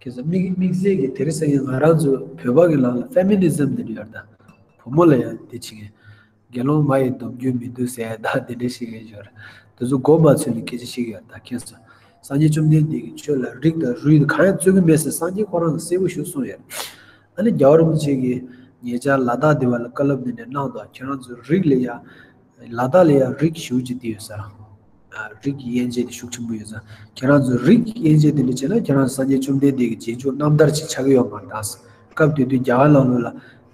ཁྱེད་ཚོ་དམིགས་དམིགས་བསལ་གྱི་དེ་རིང་སང་ཉིན་ང་རང་ཚོ་བོད་པ་གི་ནང་ལ་feminism་དེ་འདྲ་ཡོད་རེད་ད། བུ་མོ་ལ་ཡང་དེ་བྱེད་མཁན། དགེ་སློང་མ་ཡི་སྡོམ་རྒྱུན་མི་བསྡུ་ཟེར་ད་དེ་འདྲ་ཞིག་ཡོད་རེད། དེ་ཚོ་མགོ་མ་ཚོས་ནས་སྐད་ཆ་བཤད་ཀྱི་ཡོད་རེད་ད། ཁྱེད་ཚོ་སངས་རྒྱས་བཅོམ་ལྡན་འདས་ཀྱི་ཆོས་ལ་རིགས་དང་རུས་དང་གང་ཡང་རྩོད་ཀྱི་མེད་ཟེར་སངས་རྒྱས་ཁོ་རང་གིས་གསལ་པོ་ཞིག་གསུངས་ཡོད་རེད། ཨ་ནི་རྒྱལ་བ་རིན་པོ་ཆེ་གིས་ཉེ་ཆར་ལ་དྭགས་དེ་བ་ལ་བཀའ་སློབ་འདི་འདྲ་གནང་འདུག་ཁྱེད་རང་ཚོ་རིགས་ལ་ཡ། ལ་དྭགས་ལ་ཡང་རིགས་ཞེ་པོ་ཅིག་འདི་ཡོད་ས། ཨ། རིགས་ཀྱི་དབྱེ་འབྱེད་དེ་ཤུགས་ཆེན་པོ་ཡོད་ས། ཁྱེད་རང་ཚོ་རིགས་ཀྱི་དབྱེ་འབྱེད་དེ་འདྲ་བྱས་ན་ཁྱེད་རང་སངས་རྒྱས་བཅོམ་ལྡན་འདས་ཀྱི་རྗེས་འཇུག་རྣམ་ཐར་ཅིག་ཆགས་ཀྱི་ཡོད་མ་རེད་ད། སྐབས་དེ་དུས་རྒྱ་གར་ནང་ལོགས་ལ་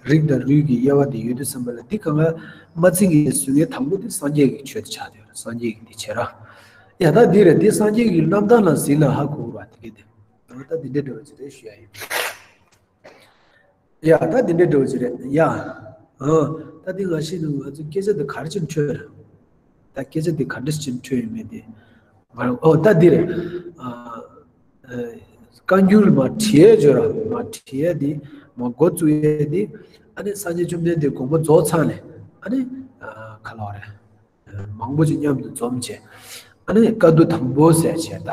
རིགས་དང་རུས་ཀྱི་དབྱེ་བ་དེ་ཡོད་དུས་ཙམ་པ་ལ་འདི་གང་ག་མ་ཚིག་གི་བཟོ་མཁན་དང་པོ་དེ་སངས་རྒྱས་ཀྱི་ཆོས་དེ་ཆགས་བསྡད་ཡོད་རེད། སངས་རྒྱས་ཀྱི་འདི་བྱས་ར། ཡ་ད་འདི་རེད། འདི་སངས་རྒྱས་ཀྱི་རྣམ་ཐར་ནང་ཟིན་ལ་ཧ་གོ་གི་རེད་བ། དེ་གས་དེ། ད་འདི་འདྲ་འདྲ་བ་ཅིག་རེད་ཞུ་ཡ་ཡིན། ཡ། ད་འདི་འདྲའི་འདྲ་བོ་ཅིག་རེད་ཡ། ཨ། ད་འདི་ང་ཤེས་ནི་ང་ཚོ་སྐད་ཆ་འདི་ག་རེ་བྱས་ནས་འཕྲོས་རེད། ད་སྐད་ཆ་འདི་ག་འདྲ་བྱས་ནས་འཕྲོས་ཡོད་མེད་དེ། ང་རང་ཨོ་ད་འདི་རེད། ཨ། ཨ། བཀའ་འགྱུར་མར་བྲིས་ཡས་བརྗོད་ར། མར་བྲིས་ཡས་འདི་མར་འགོ་བཙུགས་ཡས་འདི། ཨ་ནི་སངས་རྒྱས་བཅོམ་ལྡན་འདས་དགོངས་པ་རྫོགས་ཚར་ནས། ཨ་ནི། ཨ། ག་ལབ་རེད། མང་པོ་ཅིག་མཉམ་དུ་འཛོམས་བྱས། ཨ་ནི་བཀའ་བསྡུ་དང་པོ་ཟེར་བྱས་ད།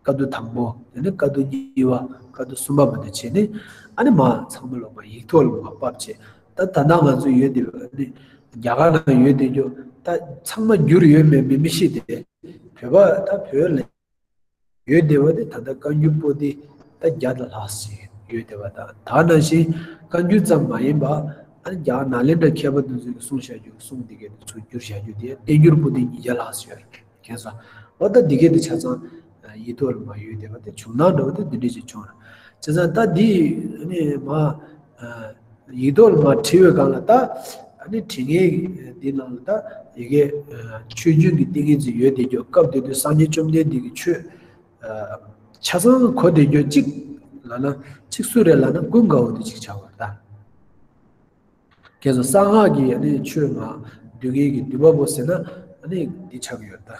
བཀའ་བསྡུ་དང་པོ། ཨ་ནི་བཀའ་བསྡུ་གཉིས་པ། བཀའ་བསྡུ་གསུམ་པ་མ་དེ་བྱས་ནས། ཨ་ནི་མར་ཚང་མ་ལོག་པ་ཡིག་ཐོག་ལ་མར་ཕབ་བྱས། ད་ད་ལྟ་ང་ཚོ་ཡོད་དེ། ཨ་ནི་རྒྱ་གར་ནང་ཡོད་དེ་རྒྱུ་ད་ཚང་མ་བསྒྱུར་ཡོད་མེད་མི་མི་ཤེས་ཏེ། བོད་པ་ད་བོད་ལ་ཡོད་བསྡད་པ་དེ་ད་ལྟ་བཀའ་འགྱུར་པོ་ཏི་ད་བརྒྱ་དང་ལྷག་ཅིག་ཡོད་བསྡད་པ་དང་། ད་ནང་བཞིན་བཀའ་འགྱུར་ཙམ་མ་ཡིན་པ། ཨ་ནི་རྒྱ་གར་ནཱ་ལེནྡྲ་མཁས་པ་དེ་ཚོས་གསུངས་བཞག་རྒྱུ། གསུངས་དེ་གས་དེ་ཚུར་བསྒྱུར་བཞག་རྒྱུ་དེ་བསྟན་འགྱུར་པོ་ཏི་ཉིས་བརྒྱ་ལྷག་ཅིག་ཡོད་རེད། མཁྱེན་སོང་། འོ་ད་དེ་གས་དེ་ཆ་ཚང་ཡིག་ཐོག་ལ་མར་ཡོད་བསྡད་པ་དེ་བྱུང་ན་འགྲོ་བ་དེ་འདི་འདྲ་ཅིག་བྱུང་རེད། བྱས་ཙང་ད་འདི་ཨ་ནི་མར། ཡིག་ཐོག་ལ་མར་བྲིས་པའི་སྒང་ལ་ད། ཨ་ནི་བྲིས་མཁན་འདི་ནང་ལ་ད་ཡི་གེ། ཆོས་བརྒྱུད་ཀྱི་ཏིང་ངེ་འཛིན་ཡོད་བསྡད་རྒྱུ། སྐབས་དེ་དུས་སངས་རྒྱས་བཅོམ་ལྡན་འདས་ཀྱི་ཆོས་ཆ་ཚང་གོ་བསྡད་རྒྱུ་གཅིག་ལབ་ན། གཅིག་སུ་རེད་ལབ་ན་ཀུན་དགའ་བོ་དེ་གཅིག་ཆགས་པ་རེད་ད། ཁྱེད་ཚོ་གསང་སྔགས་ཀྱི་ཨ་ནི་ཆོས་མར་བསྡུ་མཁན་གྱི་འདུས་པ་པོ་ཟེར་ན་ཨ་ནི་འདི་ཆགས་ཀྱི་ཡོད་ད།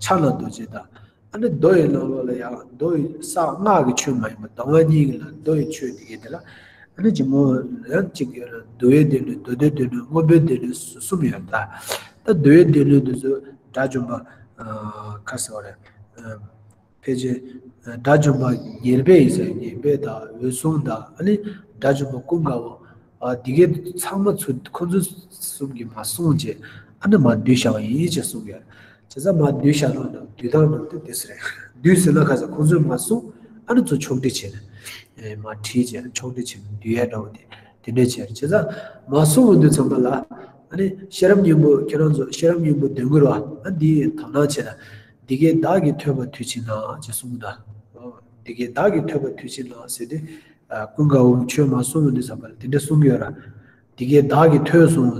ཕྱག་ན་རྡོ་རྗེ་དང་། ཨ་ནི་མདོ་ཡི་ནང་ལོགས་ལ་ཡང་མདོ་ཡི་གསང་སྔགས་ཀྱི་ཆོས་མ་ཡིན་པ་མདོ་སྔགས་གཉིས་ཀྱི་ལ་མདོ་ཡི་ཆོས་འདི་གས་དེ་ལ། ཨ་ནི་ཇི་མོ་ཡང་གཅིག་ཡོད་ལ། འདུལ་བའི་སྡེ་སྣོད། མདོ་སྡེའི་སྡེ་སྣོད། མངོན་པའི་སྡེ་སྣོད་གསུམ་ཡོད་ད། ད་འདུལ་བའི་སྡེ་སྣོད་འདི་ཚོ་དགྲ་བཅོམ་པ། ཁ་ཟེར་བ་རེད། ཕལ་ཆེར་དགྲ་བཅོམ་པ་ཉེར་སྦས་ཡིན་ཟེར། ཉེར་སྦས་དང་འོད་སྲུང་དང་། ཨ་ནི་དགྲ་བཅོམ་པ་ཀུན་དགའ་བོ། ཨ། འདི་གས་ཚང་མ་ཚུར་ཁོང་ཚོ་གསུམ་གྱིས་མར་གསུངས་བྱས། ཨ་ནི་མར་བསྡུས་བཞག་པ་ཡིན་ཅེས་གསུངས་ཡོད། བྱས་ཙང་མར་བསྡུས་བཞག་ནོ་ནང་བསྡུས་སྟངས་ནང་དེ་དེ་ཟེར་རེད། བསྡུས་ཟེར་ན་ཁ་ས་ཁོང་ཚོས་མར་གསུངས། ཨ་ནི་ཚུར་ཕྱོགས་སྒྲིག་བྱས་ནས། ཨེ། མར་བྲིས་བྱས་ཕྱོགས་སྒྲིག་བྱས་ནས་བསྡུས་ཡས་འདྲ་བོ་དེ་དེ་འདྲས་བྱས་རེད། བྱས་ཙང་མར་གསུངས་ཡོང་དུས་ཙམ་པ་ལ། ཨ་ནི་ཤེས་རབ་སྙིང་པོ། ཁྱེད་རང་ཚོ་ཤེས་རབ་སྙིང་པོ་འདོན་གྱི་རེད་བ། ཨ། འདི་དོ་སྣང་བྱས་ན། འདི་སྐད་བདག་གིས་ཐོས་པ་དུས་གཅིག་ན་ཅེས་གསུངས་ད། འོ། འདི་སྐད་བདག་གིས་ཐོས་པ་དུས་གཅིག་ན་ཟེར་དུས། ཨ། ཀུན་དགའ་བོ་ཆོས་མར་གསུངས་ཡོང་དུས་ཙམ་པ་ལ་དེ་འདྲ་གསུང་གི་ཡོད་ར། འདི་སྐད་བདག་གིས་ཐོས་སོང་།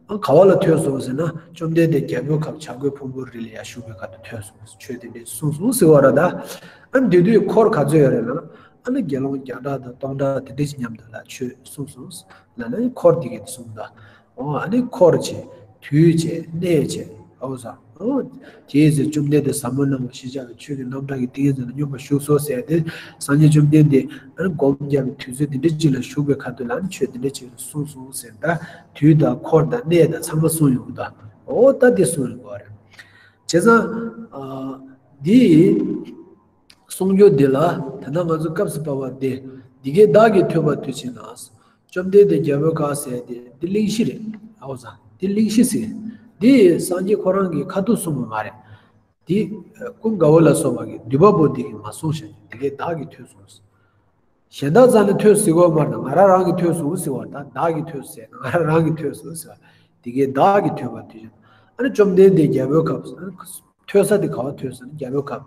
ཨ། ག་བ་ལ་ཐོས་སོང་ཟེར་ན། བཅོམ་ལྡན་འདས་རྒྱལ་པོའི་ཁབ་བྱ་རྒོད་ཕུང་པོའི་རི་ལ་ཡར་བཞུགས་པའི་སྐབས་སུ་ཐོས་སོང་། ཆོས་དེ་འདྲ་གསུངས་སོང་ཟེར་བ་ར་ད། ཨ། འདི་དུས་འཁོར་ག་ཚོད་ཡོད་རེད་ལབ་ན། ཨ་ནི་དགེ་སློང་བརྒྱ་ཕྲག་དང་སྟོང་ཕྲག་དེ་འདྲ་ཞིག་མཉམ་དུ་ལ་ཆོས་གསུངས་སོང་ལབ་ན། འཁོར་འདི་སྐད་དུ་གསུངས་ད། འོ། ཨ་ནི་འཁོར་བྱས། དུས་བྱས། གནས་བྱས། ཨོ་ཟེར། འོ། དེའི་ཚེ་བཅོམ་ལྡན་འདས་ཟབ་མོ་སྣང་བ་ཞེས་བྱ་བའི་ཆོས་ཀྱི་རྣམ་གྲངས་ཀྱི་ཏིང་ངེ་འཛིན་ལ་སྙོམས་པར་ཞུགས་སོ་ཟེར་ཏེ། སངས་རྒྱས་བཅོམ་ལྡན་འདས་ཨ་ནི་སྒོམ་རྒྱབ་པའི་དུས་ཚོད་འདི་འདྲ་ཅིག་ལ་བཞུགས་པའི་ཁ་ཐུག་ལ། ཨ་ནི་ཆོས་འདི་འདྲ་ཅིག་གསུངས་སོང་ཟེར། ད་དུས་དང་འཁོར་དང་གནས་དང་ཚང་མ་གསུངས་ཡོང་ད། འོ། ད་འདི་གསུངས་ཡོང་གི་རེད། བྱས་ཙང་། ཨ། འདི། གསུང་རྒྱུ་འདི་ལ་ད་ལྟ་ང་ཚོ་སྐབས་སུ་བབ་པ་འདི། འདི་སྐད་བདག་གིས་ཐོས་པ་དུས་གཅིག་ན། བཅོམ་ལྡན་འདས་རྒྱལ་པོའི་བཀའ་ཟེར་ཏེ་འདི་གླེང་གཞི་རེད། ཨའོ་ཙང་འདི་གླེང་གཞི་ཟེར། འདི་སངས་རྒྱས་ཁོ་རང་གི་ཁ་ཐུག་གསུངས་པ་མ་རེད། འདི་ཀུན་དགའ་བོ་ལ་སོགས་པ་གི་འདུས་པ་པོ་འདི་གིས་མ་གསུངས་ཤག་འདི་སྐད་བདག་གིས་ཐོས་སོང་། གཞན་དག་རྩ་ནས་ཐོས་ཟེར་གོ་མ་རེད། ང་རང་རང་གིས་ཐོས་སོང་ཟེར་བ་དང་བདག་གིས་ཐོས་ཟེར་ན་ང་རང་རང་གིས་ཐོས་སོང་ཟེར་བ། འདི་སྐད་བདག་གིས་ཐོས་པ་དུས་གཅིག་ན། ཨ་ནི་བཅོམ་ལྡན་འདས་རྒྱལ་པོའི་ཁབ། ཐོས་ས་དེ་ག་བ་ཐོས་ས་ནི་རྒྱལ་པོའི་ཁབ།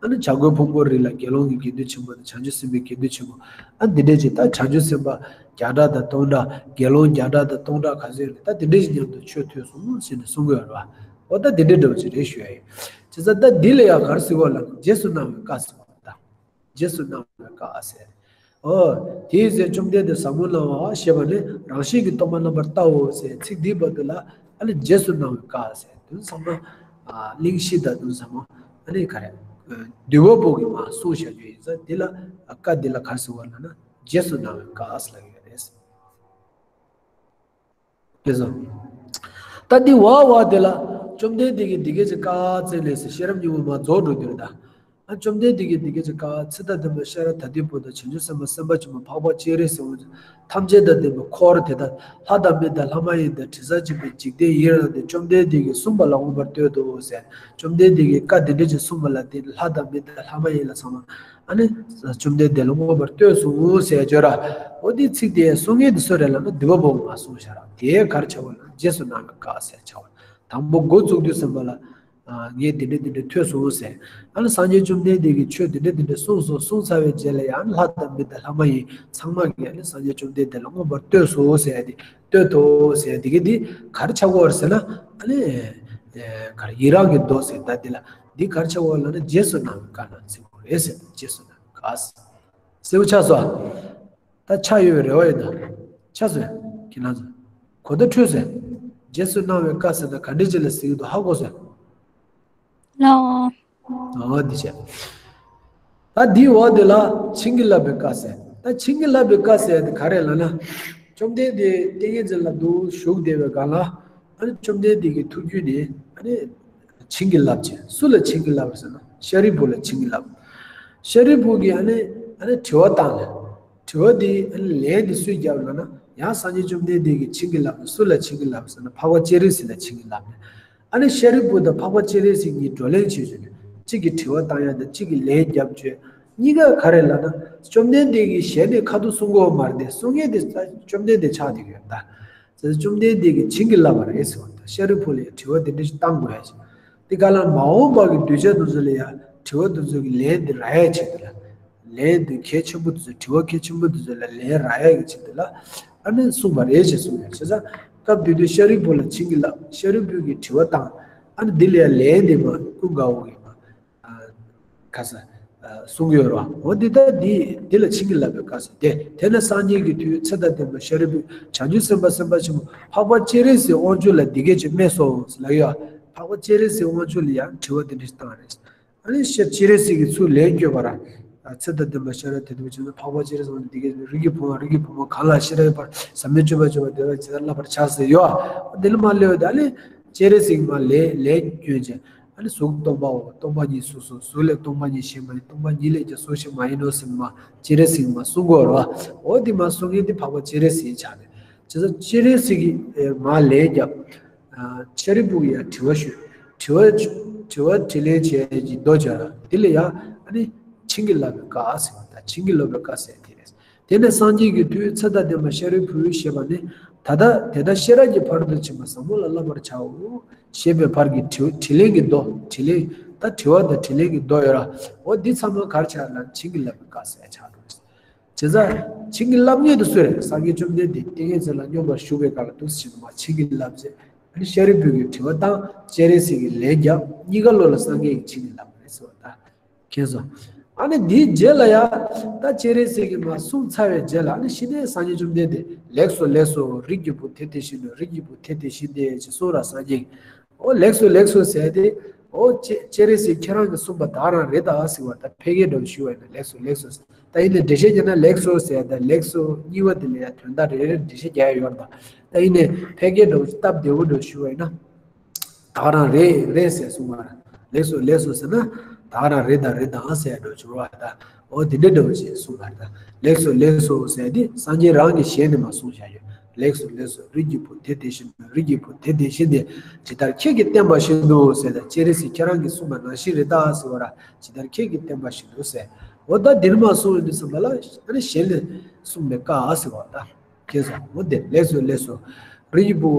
ཨ་ནི་བྱ་རྒོད་ཕུང་པོའི་རི་ལ་དགེ་སློང་གི་དགེ་འདུན་ཆེན་པོ་དང་བྱང་ཆུབ་སེམས་དཔའི་དགེ་འདུན་ཆེན་པོ། ཨ་འདི་འདྲས་ཅིག་ད་བྱང་ཆུབ་སེམས་དཔའ་བརྒྱ་ཕྲག་དང་སྟོང་ཕྲག་དགེ་སློང་བརྒྱ་ཕྲག་དང་སྟོང་ཕྲག་ག་ཚོད་ཡོད་རེད། ད་འདི་འདྲས་ཅིག་མཉམ་དུ་ཆོས་ཐོས་སོང་ཟེར་ནས་གསུང་གི་ཡོད་རེད་བ། འོ་ད་འདི་འདྲས་འདྲ་བོ་ཅིག་རེད་ཞུ་ཡ་ཡིན། བྱས་ཙང་ད་འདི་ལ་ཡང་ག་རེ་ཟེར་བ་ལབ་ན་རྗེས་སུ་གནང་བའི་བཀའ་ཟེར་བ་ད། རྗེས་སུ་གནང་བའི་བཀའ་ཟེར། ཨོ། དེའི་ཚེ་བཅོམ་ལྡན་འདས་ཟབ་མོ་སྣང་བ་ཞེས་པ་ནི་རང་བཞིན་གྱིས་སྟོང་པར་རྣམ་པར་བལྟའོ་ཟེར་ཚིག་འདིའི་བར་དུ་ལ་ཨ་ནི་རྗེས་སུ་གནང་བའི་བཀའ་ཟེར་དོན་ཚང་མ། ཨ་གླེང་གཞི་དང་དོན་ཚང་མ་ཨ་ནི་ག་རེ། འདུས་པ་པོ་གིས་མར་གསུངས་བཞག་རྒྱུ་ཡིན་ཙང་འདི་ལ་བཀའ་འདི་ལ་ག་རེ་ཟེར་བ་ལབ་ན་རྗེས་སུ་གནང་བའི་བཀའ་ཟེར་ལབ་ཀྱི་ཡོད་རེད། དེ་སོ། ད་འདི་བ་བ་དེ་ལ་བཅོམ་ལྡན་འདས་ཀྱིས་འདི་སྐད་ཅེས་བཀའ་སྩལ་ནས་ཟེར་ཤེས་རབ་སྙིང་པོ་མར་རྫོགས་འགྲོ་རྒྱུ་རེད་ད། ཨ་བཅོམ་ལྡན་འདས་ཀྱིས་འདི་སྐད་ཅེས་བཀའ་ཚེ་དང་ལྡན་པ་ཤེས་རབ་དྭ་ཏིའི་བུ་དང་བྱང་ཆུབ་སེམས་དཔའ་སེམས་དཔའ་ཆེན་པོ་འཕགས་པ་སྤྱན་རས་གཟིགས་དབང་ཕྱུག་ཐམས་ཅད་དང་ལྡན་པ་འཁོར་དེ་དག་ལྷ་དང་མི་དང་ལྷ་མ་ཡིན་དང་དྲི་ཟར་གྱིས་མིན་འཇིག་རྟེན་ཡི་རངས་ཏེ་བཅོམ་ལྡན་འདས་ཀྱིས་གསུངས་པ་ལ་མངོན་པར་བསྟོད་དོ་ཟེར། བཅོམ་ལྡན་འདས་ཀྱིས་བཀའ་འདི་འདྲ་ཅིག་གསུངས་པ་ལ་དེ་ལྷ་དང་མི་དང་ལྷ་མ་ཡིན་ལ་ཚང་མ། ཨ་ནི། བཅོམ་ལྡན་འདས་ལ་མངོན་པར་བསྟོད་གསུངས་ཟེར་བརྗོད་ར། འོ་དེའི་ཚིག་དེ་གསུང་མཁན་དེ་སུ་རེད་ལབ་ན་འདུས་པ་པོ་མར་གསུངས་བཞག་ར་དེ་ག་རེ་བྱ་བ་ལབ་ན་རྗེས་སུ་གནང་བའི་བཀའ་ཟེར་བྱ་བ། དང་པོ་འགོ་བཙུགས་དུས་ཙམ་པ་ལ། ཨ་ངས་འདི་འདྲ་འདི་འདྲ་ཐོས་སོང་ཟེར། ཨ་ནི་སངས་རྒྱས་བཅོམ་ལྡན་འདས་ཀྱིས་ཆོས་འདི་འདྲ་འདི་འདྲ་གསུངས་སོང་གསུངས་ཚར་བའི་རྗེས་ལ་ཡང་ལྷ་དང་མི་དང་ལྷ་མ་ཡིན་ཚང་མ་གིས་ཨ་ནི་སངས་རྒྱས་བཅོམ་ལྡན་འདས་ལ་མངོན་པར་བསྟོད་སོང་ཟེར་ཏེ། བསྟོད་དོ་ཟེར་འདི་གི་འདི་ག་རེ་ཆགས་ཀྱི་ཡོད་རེད་ཟེར་ན་ཨ་ནི། ག་རེ་ཡི་རངས་ཀྱི་མདོ་ཟེར་ད་འདི་ལ་འདི་ག་རེ་ཆགས་ཀྱི་ཡོད་ལབ་ན་རྗེས་སུ་གནང་བའི་བཀའ་གནང་ཟེར་དགོས་རེད་ཟེར་རྗེས་སུ་གནང་བའི་བཀའ་ཟེར་བ་ཆགས་སོང་། ད་ཆགས་ཡོད་པའི་རེ་བ་ཡོད་ད། ཆགས་སོང་ཁྱེད་རང་ཚོ། གོ་བརྡ་འཕྲོད་སོང་། རྗེས་སུ་གནང་བའི་བཀའ་ཟེར་ན་ག་འདྲས་ཅིག་ལ་ཟེར་གྱི་འདུག་ཧ་གོ་སོང་། ལའོ། ཨ་འདི་བྱས། ད་འདིའི་འོག་འདི་ལ་བྱིན་གྱིས་བརླབས་པའི་བཀའ་ཟེར། ད་བྱིན་གྱིས་བརླབས་པའི་བཀའ་ཟེར་དེ་ག་རེ་ལབ་ན། བཅོམ་ལྡན་འདས་ཏིང་ངེ་འཛིན་ལ་འདུག་བཞུགས་བསྡད་པའི་སྒང་ལ། ཨ་ནི་བཅོམ་ལྡན་འདས་ཀྱི་ཐུགས་རྒྱུད་ནས་ཨ་ནི། བྱིན་གྱིས་བརླབས་ཀྱི། སུ་ལ་བྱིན་གྱིས་བརླབས་ཟེར་ན་ཤཱ་རིའི་བུ་ལ་བྱིན་གྱིས་བརླབས། ཤཱ་རིའི་བུ་གིས་ཨ་ནི་ཨ་ནི་དྲི་བ་བཏང་ལ། དྲི་བ་འདི་ཨ་ནི་ལན་འདི་སུས་བརྒྱབ་ལབ་ན་ཡང་སངས་རྒྱས་བཅོམ་ལྡན་འདས་ཀྱིས་བྱིན་གྱིས་བརླབས་ནས་སུ་ལ་བྱིན་གྱིས་བརླབས་ཟེར་ན་འཕགས་པ་སྤྱན་རས་གཟིགས་ལ་བྱིན་གྱིས་བརླབས་ནས། ཨ་ནི་ཤཱ་རིའི་བུ་དང་འཕགས་པ་སྤྱན་རས་གཟིགས་གཉིས་བགྲོ་གླེང་བྱེད་བྱུང་ནས་གཅིག་གིས་དྲི་བ་བཏང་ཡ་དང་གཅིག་གིས་ལན་བརྒྱབ་བྱས། གཉིས་ཀ་ག་རེ་ལབ་ན་བཅོམ་ལྡན་འདས་ཀྱིས་ཞལ་ནས་ཁ་ཐུག་གསུང་གི་ཡོད་མ་རེད་དེ་གསུང་མཁན་དེ་བཅོམ་ལྡན་འདས་ཆགས་བསྡད་ཀྱི་ཡོད་ད། ཟེར་བཅོམ་ལྡན་འདས་ཀྱིས་བྱིན་གྱིས་བརླབས་པ་རེད་ཟེར་བ་དང་ཤཱ་རིའི་བུ་ལ་ཡང་དྲི་བ་འདི་འདྲ་ཞིག་བཏང་དགོས་ཡ་ཞིག་དེ་ག་ལ་མ་འོངས་པ་གི་གདུལ་བྱ་དེ་ཚོ་ལ་ཡང་དྲི་བ་དེ་ཚོ་གི་ལན་འདི་རག་ཡ་ཆེད་དུ་ལ། ལན་འདི་གལ་ཆེན་པོ་དེ་ཚོ་དྲི་བ་གལ་ཆེན་པོ་དེ་ཚོ་ལ་ལན་རག་ཡ་གི་ཆེད་དུ་ལ། ཨ་ནི་གསུངས་པ་རེད་ཅེས་གསུངས་ཡོད་བྱས་ཙང་སྐབས་དེ་དུས་ཤཱ་རིའི་བུ་ལ་བྱིན་གྱིས་བརླབས་ཤཱ་རིའི་བུ་གིས་དྲི་བ་བཏང་། ཨ་ནི་འདི་ལ་ཡང་ལན་འདི་མ་ཀུན་དགའ་བོ་གིས་མ། ཁ་ས། གསུང་གི་ཡོད་རེད་བ། འོ་འདི་ལྟ་འདི་འདི་ལ་བྱིན་གྱིས་བརླབས་པའི་བཀའ་ཟེར་ཏེ། དེ་ནས་སངས་རྒྱས་ཀྱི་དུས་ཚེ་དང་ལྡན་པ་ཤཱ་རིའི་བུས་བྱང་ཆུབ་སེམས་དཔའ་སེམས་དཔའ་ཆེན་པོ་འཕགས་པ་སྤྱན་རས་གཟིགས་དབང་ཕྱུག་ལ་འདི་སྐད་ཅེས་སྨྲས་སོ་ལབ་ཡོད། འཕགས་པ་སྤྱན་རས་གཟིགས་དབང་ཕྱུག་ལ་ཡང་དྲི་བ་འདི་འདྲ་ཞིག་བཏང་བ་རེད། ཨ་ནི་ཤ་སྤྱན་རས་གཟིགས་ཀྱིས་ཚུར་ལན་བསྐྱོན་པ་ར། ཚེ་དང་ལྡན་པ་ཤཱ་ར་དྭ་ཏིའི་བུ་ཆེན་པོ་འཕགས་པ་སྤྱན་རས་གཟིགས་དབང་ཕྱུག་འདི་སྐད་ཅེས་རིགས་ཀྱི་བུ་མོ་རིགས་ཀྱི་བུ་མོ་གང་ལ་ཤེས་རབ་ཡོད་པར་ཟབ་མོའི་སྤྱོད་པ་སྤྱོད་པ་དེ་ལ་ཇི་ལྟར་བསླབ་པར་བྱ་ཟེར་ཡོད། འདི་ལ་མ་སླེབས་ཏེ་ཨ་ནི་སྤྱན་རས་གཟིགས་མ་ལན་ལན་བསྐྱོན་བྱས། ཨ་ནི་གཟུགས་སྟོང་པའོ། སྟོང་པ་ཉིད་གཟུགས་སོ། གཟུགས་ལས་སྟོང་པ་ཉིད་གཞན་མ་ཡིན། སྟོང་པ་ཉིད་ལས་ཀྱང་གཟུགས་གཞན་མ་ཡིན་ནོ་ཟེར་མ་སྤྱན་རས་གཟིགས་མ་གསུང་གི་ཡོད་རེད་བ། འོ་འདི་མ་གསུང་མཁན་འདི་འཕགས་པ་སྤྱན་རས་གཟིགས་ཆགས་ནས། བྱས་ཙང་སྤྱན་རས་གཟིགས་ཀྱིས་མ་ལན་བརྒྱབ། ཤཱ་རིའི་བུ་གིས་ཡང་དྲི་བ་ཞུས། དྲི་བ་དྲི་བ་དྲིས་ལན་བྱས་ཀྱི་མདོ་བྱས་ར་འདི་ལ་ཡང་ཨ་ནི་བྱིན་གྱིས་བརླབས་པའི་བཀའ་ཟེར་བ་དང་བྱིན་གྱིས་རློབ་པའི་བཀའ་ཟེར་དེ་རེད། དེ་ནས་སངས་རྒྱས་ཀྱི་དུས་ཚེ་དང་ལྡན་པ་ཤཱ་རིའི་བུས་ཞེས་པ་ནི་ད་ལྟ་དེ་དག་ཤེས་རབ་ཀྱི་ཕ་རོལ་ཏུ་ཕྱིན་པ་ཟབ་མོ་ལ་བསླབ་པར་བྱའོ། ཞེས་པའི་བར་གྱི་དྲི་དྲིས་ལན་གྱི་མདོ་དྲིས་ལན་ད་དྲི་བ་དང་དྲིས་ལན་གྱི་མདོ་ཡོད་ར། འོ་འདི་ཚང་མ་ག་རེ་ཆགས་ལ་བྱིན་གྱིས་བརླབས་པའི་བཀའ་ཟེར་ཆགས་འགྲོ། བྱས་ཙང་བྱིན་གྱིས་བརླབས་མཁན་དེ་སུ་རེད། སངས་རྒྱས་བཅོམ་ལྡན་འདས་ཏིང་ངེ་འཛིན་ལ་སྙོམས་པར་ཞུགས་པའི་སྐབས་ལ་འདུག་སེ་བྱས་ནས་མར་བྱིན་གྱིས་བརླབས་བྱས། ཨ་ནི་ཤཱ་རིའི་བུ་གིས་དྲི་བ་བཏང་སྤྱན་རས་གཟིགས་ཀྱིས་ལན་བརྒྱབ། གཉིས་ཀ་བློ་ལ་སངས་རྒྱས་ཀྱིས་བྱིན་གྱིས་བརླབས་པ་རེད་ཟེར་བ་ད། མཁྱེན་སོང་། ཨ་ནི་འདིའི་རྗེས་ལ་ཡང་ད་སྤྱན་རས་གཟིགས་ཀྱིས་མར་གསུངས་ཚར་བའི་རྗེས་ལ་ཨ་ནི་ཕྱི་ནས་སངས་རྒྱས་བཅོམ་ལྡན་འདས་ལེགས་སོ་ལེགས་སོ། རིགས་ཀྱི་བུ་དེ་དེ་བཞིན་ནོ། རིགས་ཀྱི་བུ་དེ་དེ་བཞིན་ཏེ་ཅེས་གསུངས་ར་སངས་རྒྱས། འོ་ལེགས་སོ་ལེགས་སོ་ཟེར་ཏེ། འོ་སྤྱན་སྤྱན་རས་གཟིགས་ཁྱེད་རང་གིས་གསུངས་པ་ད་རང་རེད་ད་ཟེར་བ་ད་ཕལ་སྐད་འདྲ་བོ་ཞུ་བ་ཡིན་ན་ལེགས་སོ་ལེགས་སོ་ཟེར། ད་ཡིན་ནའི་འགྲེལ་བཤད་རྒྱག་ན་ལེགས་སོ་ཟེར་ཡ་ད་ལེགས་སོ་གཉིས་པ་དེ་ལ་ཡ་དོན་དག་རེ་རེ་འགྲེལ་བཤད་རྒྱག་ཡ་ཡོད་རེད་ད། ད་ཡིན་ནའི་ཕལ་སྐད་འདྲ་བོ་སྟབས་བདེ་བོ་འདྲ་བོ་ཞུ་བ་ཡིན་ན། ད་རང་རེད་རེད་ཟེར་གསུངས་པ་རེད། ལེགས་སོ་ལེགས་སོ་ཟེར་ན། ད་ག་རང་རེད་ད་རེད་ད་ཟེར་འགྲོ་བྱུང་བ་ད། འོ་དེ་འདྲ་འདྲ་བོ་ཞིག་གསུངས་པ་རེད་ད། ལེགས་སོ་ལེགས་སོ་ཟེར་དེ་སངས་རྒྱས་རང་གི་ཞལ་ནས་མ་གསུངས་བཞག་ཡོད། ལེགས་སོ་ལེགས་སོ། རིགས་ཀྱི་བུ་དེ་དེ་བཞིན་ནོ། རིགས་ཀྱི་བུ་དེ་དེ་བཞིན་ཏེ། ཇི་ལྟར་ཁྱེད་ཀྱིས་བསྟན་པ་བཞིན་དུ་ཟེར་ད། སྤྱན་རས་གཟིགས་ཁྱེད་རང་གིས་གསུངས་པ་ནང་བཞིན་རེད་ད་ཟེར་བ་ར། ཇི་ལྟར་ཁྱེད་ཀྱིས་བསྟན་པ་བཞིན་དུ་ཟེར། འོ་ད་འདིར་མ་གསུངས་ཡོད་དུས་ཙམ་པ་ལ་ཨ་ནི་ཞལ་ནས་གསུངས་པའི་བཀའ་ཟེར་བ་ད། ཁྱེད་སོ་འོ་དེ་ལེགས་སོ་ལེགས་སོ། རིགས་ཀྱི་བུ།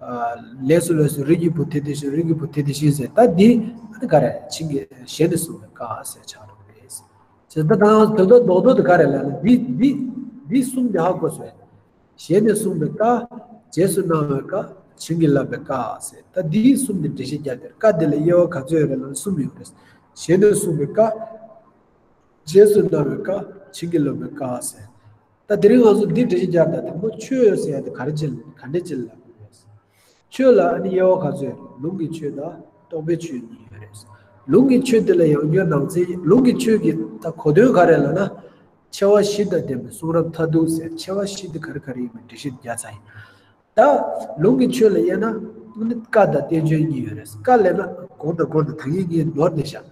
ཨ། ལེགས་སོ་ལེགས་སོ། རིགས་ཀྱི་བུ་དེ་དེ་བཞིན། རིགས་ཀྱི་བུ་དེ་དེ་བཞིན་ཟེར་ད་འདི་ཨ་ནི་ག་རེ་བྱིན་གྱིས་ཞལ་ནས་གསུངས་པའི་བཀའ་ཟེར་ཆགས་འགྲོ་གི་རེད། ཟེར་ད་དང་དོན་དག་རྡོག་རྡོག་དེ་ག་རེ་ལབ་ན་འདི་འདི་འདི་གསུམ་དེ་ཧ་གོ་སོང་། ཞལ་ནས་གསུངས་པའི་བཀའ། རྗེས་སུ་གནང་བའི་བཀའ། བྱིན་གྱིས་བརླབས་པའི་བཀའ་ཟེར་ད་འདི་གསུམ་དེ་འགྲེལ་བཤད་རྒྱག་དེར་བཀའ་དེ་ལ་དབྱེ་བ་ག་ཚོད་ཡོད་རེད་ལབ་ན་གསུམ་ཡོད་རེད། ཞལ་ནས་གསུངས་པའི་བཀའ། རྗེས་སུ་གནང་བའི་བཀའ། བྱིན་གྱིས་བརླབས་པའི་བཀའ་ཟེར། ད་དེ་རིང་ང་ཚོ་འདི་འགྲེལ་བཤད་རྒྱག་དང་དང་པོ་ཆོས་ཟེར་ཡ་དེ་ག་རེ་ཅིག་ག་འདྲ་ཅིག་ལབ་དགོས་རེད། ཆོས་ལ་ཨ་ནི་དབྱེ་བ་ག་ཚོད་ཡོད་རེད། ལུང་གི་ཆོས་དང་རྟོགས་པའི་ཆོས་གཉིས་ཡོད་རེད། ལུང་གི་ཆོས་དེ་ལ་ཡང་བསྐྱར་ནང་གསེས་ལུང་གི་ཆོས་ཀྱི་ད་གོ་དོན་ག་རེ་ལབ་ན། ཆེ་བ་བཞི་དང་ལྡན་པའི་གསུང་རབ་མཐར་ཐུག་ཟེར་ཆེ་བ་བཞི་དེ་ག་རེ་ག་རེ་ཡིན་པའི་འགྲེལ་བཤད་རྒྱག་ཚར་ཡིན། ད་ལུང་གི་ཆོས་ལ་དབྱེ་ན་ཨ་ནི་བཀའ་དང་བསྟན་བཅོས་གཉིས་ཡོད་རེད། བཀའ་ལབ་ན་གོང་དང་གོང་དང་ད་གིན་ངས་ནོར་བསྡད་ཤག་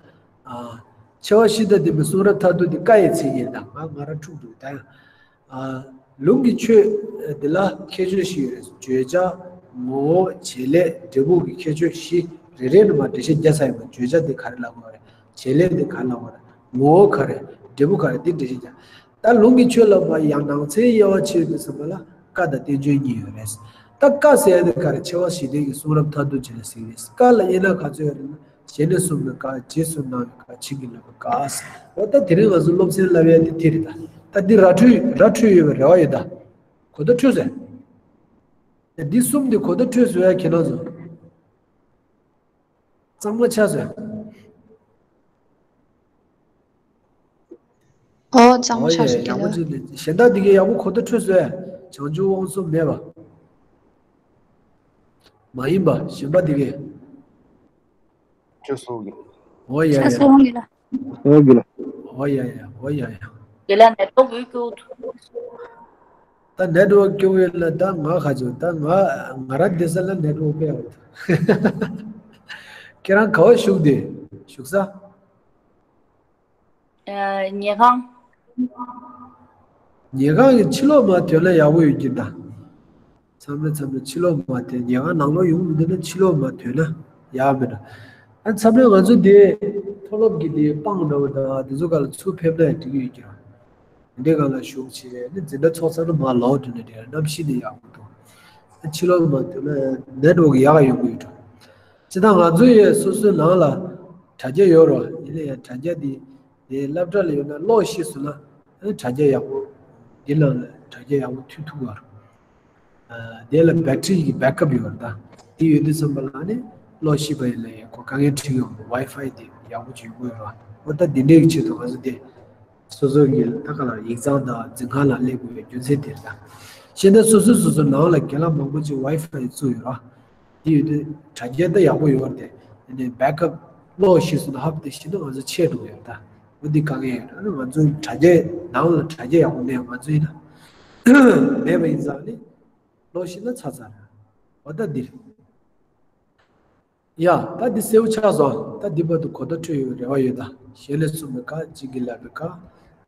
ཨ། ཆེ་བ་བཞི་དང་ལྡན་པའི་གསུང་རབ་མཐར་ཐུག་དེ་བཀའ་ཡི་མཚན་ཉིད་དང་ང་ང་རང་འཁྲུག་འདུག་ད་ཡང་། ཨ། ལུང་གི་ཆོས་འདི་ལ་ཁྱད་ཆོས་བཞི་ཡོད་རེད། བརྗོད་བྱ། ངོ་བོ། བྱེད་ལས། འབྲས་བུ་གི་ཁྱད་ཆོས་བཞི། རེ་རེ་ནས་མར་འགྲེལ་བཤད་རྒྱག་ཚར་ཡིན་པ། བརྗོད་བྱ་དེ་ག་རེ་ལབ་དགོས་རེད། བྱེད་ལས་དེ་ག་རེ་ལབ་དགོས་རེད། ངོ་བོ་ག་རེ། འབྲས་བུ་ག་རེ། འདི་འགྲེལ་བཤད་རྒྱག་ད་ལུང་གི་ཆོས་ལ་མར་ཡང་ནང་ཚན་དབྱེ་བ་ཕྱེ་ཡོང་དུས་ཙམ་པ་ལ་བཀའ་དང་བསྟན་བཅོས་གཉིས་ཡོད་རེད། ད་བཀའ་ཟེར་ཡ་དེ་ག་རེ། ཆེ་བ་བཞི་ལྡན་གྱི་གསུང་རབ་མཐར་ཐུག་ཅིག་ལ་ཟེར་གྱི་རེད། བཀའ་ལ་དབྱེ་ན་ག་ཚོད་ཡོད་རེད་ན། ཞལ་ནས་གསུངས་པའི་བཀའ། རྗེས་སུ་གནང་བའི་བཀའ། བྱིན་གྱིས་བརླབས་པའི་བཀའ། འོ་ད་དེ་རིང་ང་ཚོ་སློབ་ཚན་བསླབ་ཡ་དེ་དེ་རེད་ད། ད་འདི་ར་འཕྲོད་ར་འཕྲོད་ཡོད་པའི་རེ་བ་ཡོད་ད། གོ་བརྡ་འཕྲོད་ཟེར། ད་འདི་གསུམ་དེ་གོ་བརྡ་འཕྲོད་ཟེར་ཡ་ཁྱེད་རང་ཚོ། གཙང་མ་ཆགས་ཟེར། ཨོ་གཙང་མ་ཨོ་ཆགས་ཡ་ཟེར་ཡག་པོ་གྱི་ཅིག་ལ། གཞན་དག་འདི་གའི་ཡག་པོ་གོ་བརྡ་འཕྲོད་ཟེར། བྱང་ཆུབ་དབང་གསུམ་མེད་པ། མ་ཡིན་པ་གཞན་པ་འདི་གའི། ཁྱོད་སོང་གི། འོ་ཡ་ཡ། ཁྱོད་སོང་གི་ལ། འོ་གི་ལ། འོ་ཡ་ཡ། འོ་ཡ་ཡ། དེ་ལ་ནད་ཐོག་འོས་ཀྱུ། ད་ནེ་ཊི་ཝརཀ་སྐྱོ་བོ་ཡོད་ལ་ད་ང་ཁ་ཆུ་ད་ང་ང་རང་བསྡད་ས་ལ་ནེ་ཊི་ཝརཀ་དཔེ་ཡག་པོ་འདུག་ཁྱེད་རང་ག་བ་བཞུགས་དེ་བཞུགས་ས། ཉལ་ཁང་། ཉལ་ཁང་གི་ཕྱི་ལོགས་མར་ཐོན་ན་ཡག་པོ་ཡོད་ཀྱི་ད། མཚམས་རེ་མཚམས་རེ་ཕྱི་ལོགས་མར་ཐོན། ཉལ་ཁང་ནང་ལོགས་ཡོང་མི་འདོད་ན་ཕྱི་ལོགས་མར་ཐོན་ན་ཡག་མེད་འགྲོ། ཨ་མཚམས་རེ་ང་ཚོ་འདི་མཐོ་སློབ་ཀྱི་འདི་སྤང་འདྲ་བོ་དང་དེ་ཚོ་ག་ལ་ཚུར་ཕེབས་ན་ཡང་འགྲིག་གི་ཡོད་ཀྱི་རེད། འདི་སྒང་ལ་བཞུགས་བྱས་ནས་འཛིན་གྲྭ་ཚོགས་ཚར་ན་མར་ལོག་འགྲོ་ན་འགྲིག་རེད། གནམ་གཤིས་འདི་ཡག་པོ་འདུག་ཕྱི་ལོགས་མར་ཐོན་ན་ནེ་ཊི་ཝརཀ་ཡག་ག་ཡོང་གི་ཡོད་འགྲོ། སྤྱིར་བཏང་ང་ཚོ་ཡས་སོ་སོའི་ནང་ལ་དྲ་རྒྱ་ཡོད་རོགས། ཡིན་ན་ཡང་དྲ་རྒྱ་འདི་དེ་སློབ་གྲྭ་ལ་ཡོད་ན་གློག་ཤི་སོང་ན་ཨ་ནི་དྲ་རྒྱ་ཡག་པོ་འདི་ནང་ལ་དྲ་རྒྱ་ཡག་པོ་མཐུད་ཐུབ་ཀྱི་རེད། དེ་ལ་བེ་ཊི་རི་གི་བེག་ཨབ་ཡོད་རེད་ད། དེ་ཡོད་དུས་ཙམ་པ་ལ་ཨ་ནི་གློག་ཤི་བ་ཡིན་ན་ཡང་ཁོ་དཀའ་ངལ་འཕྲད་ཀྱི་ཡོད་མ་རེད། ཝའི་ཕའི་དེ་ཡག་པོ་ཅིག་ཡོད་དགོས་རེད་བ། འོ་ད་འདི་འདྲའི་གི་ཆེད་དུ་ང་ཚོ་དེ་སོ་སོ་གི་ད་ག་ལ་ཡིག་ཚང་དང་འཛིན་ཁང་ལ་སླེབས་དགོས་པའི་རྒྱུ་མཚན་དེ་རེད་ད། ཤེས་ན་སོ་སོ་སོ་སོ་ནང་ལ་རྒན་ལགས་མང་པོ་ཅིག་ཝའི་ཕའི་བཙུགས་ཡོད་རེད་བ། དེ་ཡོད་དུས་དྲ་རྒྱ་ད་ཡག་པོ་ཡོད་རེད་དེ། དེ་ནས་བེག་ཨབ་གློག་ཤི་སོང་ན་ཧབ་དེ་ཤི་ན་ང་ཚོ་ཆད་འགྲོ་གི་ཡོད་ད། འོ་འདི་དཀའ་ངལ་ཡོད་རེད། ང་ཚོ་དྲ་རྒྱ་ནང་ལ་དྲ་རྒྱ་ཡག་པོ་མེད། ང་ཚོ་ཡིན་ན་མེད་པ་ཡིན་ཙང་ནི་གློག་ཤི་ན་ཚར་ཚར་རེད། འོ་ད་འདི་རེད། ཡ། ད་འདི་གསལ་པོ་ཆགས་སོང་། ད་འདི་བར་དུ་གོ་བརྡ་འཕྲོད་ཡོད་རེ་བ་ཡོད་ད། ཞལ་ནས་གསུངས་པའི་བཀའ། བྱིན་གྱིས་བརླབས་པའི་བཀའ།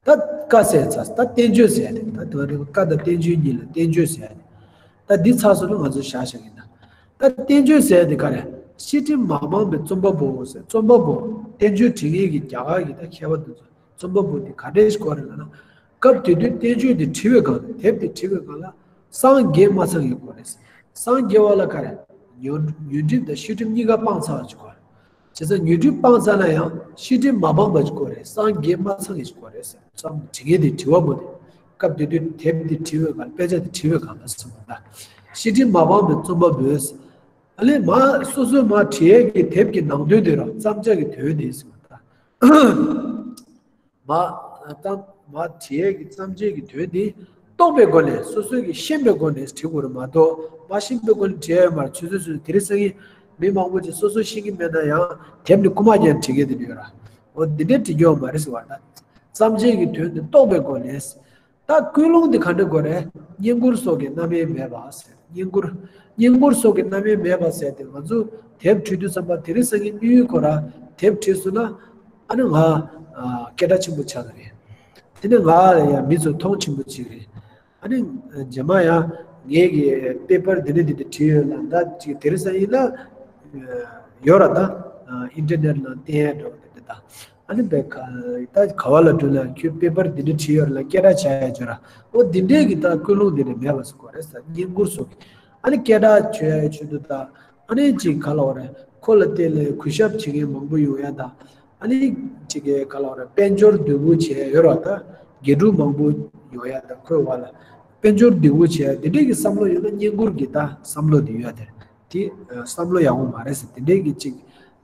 ད་བཀའ་ཟེར་ཚར། ད་བསྟན་བཅོས་ཟེར་ཡ་རེད། ད་དེ་བ་རེད། བཀའ་དང་བསྟན་བཅོས་གཉིས་ལ་བསྟན་བཅོས་ཟེར་ཡ་རེད། ད་འདི་ཚར་སོང་ན་ང་ཚོ་བཞག་བཞག་ཡིན་ད། ད་བསྟན་བཅོས་ཟེར་ཡ་དེ་ག་རེ། བཤེས་སྤྲིང་མ་སྤངས་པའི་རྩོམ་པ་པོ་ཟེར། རྩོམ་པ་པོ། བསྟན་བཅོས་བྲིས་མཁན་གྱི་རྒྱ་གར་གྱི་ད་མཁས་པ་དེ་ཚོ། རྩོམ་པ་པོ་དེ་ག་འདྲས་ཞིག་དགོས་རེད་ལབ་ན། སྐབས་དེ་དུས་བསྟན་བཅོས་དེ་བྲིས་པའི་སྒང་ལ། དེབ་དེ་བྲིས་པའི་སྒང་ལ་སངས་རྒྱས་མ་ཚང་ཡག་དགོས་རེད། སངས་རྒྱས་པ་ལ་ག་རེ། ཉོན་ཉོན་སྒྲིབ་དང་ཤེས་སྒྲིབ་གཉིས་ཀ་སྤངས་ཚར་བ་ཅིག་དགོས་རེད། བྱས་ཙང་ཉོན་སྒྲིབ་སྤངས་ཚར་ན་ཡང་ཤེས་སྒྲིབ་མ་སྤངས་པ་ཅིག་དགོས་རེད། སངས་རྒྱས་མ་ཚང་ཡག་ཅིག་དགོས་རེད་ཟེར། བསམ་བྲིས་མཁན་དེ་དྲི་བ་པོ་དེ། སྐབས་དེ་དུས་དེབ་དེ་བྲིས་པའི་སྒང་ལ། དཔེ་ཆ་དེ་བྲིས་པའི་སྒང་ལ་ཟེར་བ་ད། བཤེས་སྤྲིང་མ་སྤངས་པའི་རྩོམ་པ་པོས། ཨ་ལས་མ་སོ་སོས་མ་བྲིས་ཡག་གི་དེབ་ཀྱི་ནང་དོན་དེ་ར་བརྩམས་བྱ་གི་དོན་དེ་ཟེར་བ་ད། མ་བརྩམས་མ་བྲིས་ཡག་གི་བརྩམས་བྱའི་གི་དོན་འདི་རྟོགས་པའི་སྒོ་ནས། སོ་སོས་ཀྱིས་ཤེས་པའི་སྒོ་ནས་བྲིས་དགོས་རེད་མ་གཏོགས། མ་ཤེས་པའི་སྒོ་ནས་བྲིས་ཡག་ཡོད་མ་རེད། ཆུ་ཚོད་སུ་དེ་རིང་སང་ཉིན་མི་མང་པོ་ཅིག་སོ་སོས་ཤེས་ཀྱི་མེད་ན་ཡང་དེབ་ནས་རྐུ་མ་རྒྱག་བྲིས་མཁན་དེ་འདྲ་ཡོད་ར། འོ་འདི་འདྲས་བྲིས་རྒྱུ་ཡོད་མ་རེད་ཟེར་བ་ད། བརྩམས་བྱའི་གི་དོན་འདི་རྟོགས་པའི་སྒོ་ནས། ད་ཀུན་སློང་འདི་ག་འདྲ་དགོས་རེད། བསྙེན་བཀུར་སོགས་ཀྱི་རྣམ་དབྱེ་མེད་པ་ཟེར། བསྙེན་བཀུར། བསྙེན་བཀུར་སོགས་ཀྱི་རྣམ་དབྱེ་མེད་པ་ཟེར་ཏེ། ང་ཚོ་དེབ་བྲིས་དུས་ཙམ་པ་དེ་རིང་སང་ཉིན་དམིགས་ཡུལ་ཁོ་ར་དེབ་བྲིས་སོང་ན། ཨ་ནི་ང་ཨ་སྐད་གྲགས་ཆེན་པོ་ཆགས་ཀྱི་རེད། དེ་ནས་ང་ལ་ཡང་མི་ཚོ་མཐོང་ཆེན་པོ་བྱེད་ཀྱི་རེད། ཨ་ནི་རྗེས་མ་ཡང་ངེད་ཀྱི་པེ་པར་འདི་འདྲ་འདི་འདྲ་བྲིས་ཡོད་ལ། ད་ཅིག་དེ་རིང་སང་ཡིན་ན་ཡོད་ར། ད་ཨིན་ཊར་ནེཊ་ནང་བསྟན་ཡ་འགྲོ་འདི་འདྲ། ད་ཨ་ནི་བས་ད་ག་བ་ལ་འགྲོ་ན་ཁྱོད་པེ་པར་འདི་འདྲ་བྲིས་ཡོད་ལ་སྐད་གྲགས་ཆགས་ཡ་བྱོས་ར། ཨོ་འདི་འདྲས་ཀྱི་ད་ཀུན་སློང་འདི་འདྲ་མེད་པ་བཟོ་དགོས་རེད་ཟེར། བསྙེན་བཀུར་སོགས་ཀྱི་ཨ་ནི་སྐད་གྲགས་ཆོད་ཡ་ཆོད་དུ། ད་ཨ་ནི་ཅིག་ག་ལ་བ་རེད། ཁོ་ལ་བརྟེན་ནས་གུས་ཞབས་བྱེད་མཁན་མང་པོ་ཡོང་ཡ་ད། ཨ་ནི་ཅིག་གི་ག་ལ་བ་རེད། དཔལ་འབྱོར་འདོད་དགུ་བྱས་ཡོད་ར། ད་དགེ་ཕྲུག་མང་པོ་ཡོང་ཡ་ད། ཁོའི་བར་ལ་དཔལ་འབྱོར་འདོད་དགུ་བྱས་ཡ་དེ་འདྲས་ཀྱི་བསམ་བློ་ཡོད་ན་བསྙེན་བཀུར་གྱི་ད་བསམ་བློ་དེ་ཡོད་ཡ་དེ་རེད། དེ་བསམ་བློ་ཡག་པོ་མ་རེད་ཟེར། དེ་འདྲས་ཀྱི་ཅིག་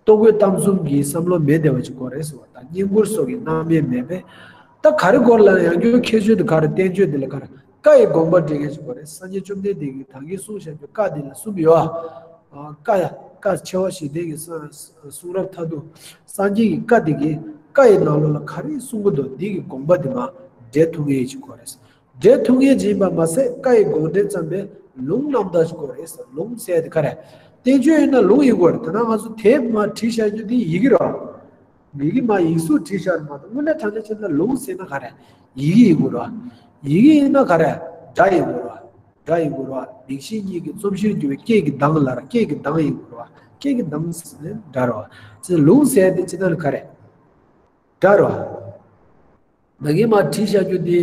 ལྟོ་གོས་གཏམ་གསུམ་གྱི་བསམ་བློ་མེད་བསྡད་པ་ཅིག་དགོས་རེད་ཟེར་བ་དང་། བསྙེན་བཀུར་སོགས་ཀྱི་རྣམ་དབྱེ་མེད་པས། ད་ག་རེ་དགོས་ལབ་ན་ཡང་སྐྱར་ཁྱད་ཆོས་དེ་ག་རེ། བསྟན་བཅོས་དེ་ལ་ག་རེ། བཀའ་ཡི་དགོངས་པ་འགྲེལ་མཁན་ཞིག་དགོས་རེད། སངས་རྒྱས་བཅོམ་ལྡན་འདས་ཀྱིས་ད་གིན་གསུངས་བཞག་རྒྱུ་བཀའ་དེ་ལ་གསུམ་ཡོད་ཨ། བཀའ་ཡ་བཀའ་ཆེ་བ་བཞི་ལྡན་གྱི་གསུང་རབ་མཐར་ཐུག་སངས་རྒྱས་ཀྱི་བཀའ་དེ་གིས་བཀའ་ཡི་ནང་ལོགས་ལ་ག་རེ་གསུང་གི་འདུག་འདི་གི་དགོངས་པ་དེ་མར་འགྲེལ་ཐུབ་མཁན་ཞིག་དགོས་རེད། འགྲེལ་ཐུབ་མཁན་ཅིག་ཡིན་པ་མ་ཟད་བཀའ་ཡི་དགོངས་འགྲེལ་བརྩམས་པའི་ལུང་རྣམ་དག་ཅིག་དགོས་རེད་ཟེར། ལུང་ཟེར་དེ་ག་རེ། བསྟན་བཅོས་ཡིན་ན་ལུང་ཡིན་དགོས་རེད། ད་ནང་ང་ཚོ་དེབ་མར་བྲིས་བཞག་རྒྱུ་དེ་ཡི་གེ་རེད། ཡི་གེ་མར་ཡིག་གཟུགས་བྲིས་བཞག་རེད་མ་གཏོགས། དངོས་གནས་དྲང་གནས་བྱས་ན་ལུང་ཟེར་ན་ག་རེ། ཡི་གེ་ཡིན་དགོས་རེད། ཡི་གེ་ཡིན་ན་ག་རེ། སྒྲ་ཡིན་དགོས་རེད། སྒྲ་ཡིན་དགོས་རེད། མིང་གཞི་གཉིས་ཀྱི་རྩོམ་གཞིར་གྱུར་པའི་སྐད་ཀྱི་གདངས་ལ་ར། སྐད་ཀྱི་གདངས་ཡིན་དགོས་རེད། སྐད་ཀྱི་གདངས་ཟེར་ན་སྒྲ་རེད། ཅེས་ལུང་ཟེར་དེ་ཅི་ལྟར་ག་རེ། སྒྲ་རེད། ད་གིན་མར་བྲིས་བཞག་རྒྱུ་དེ་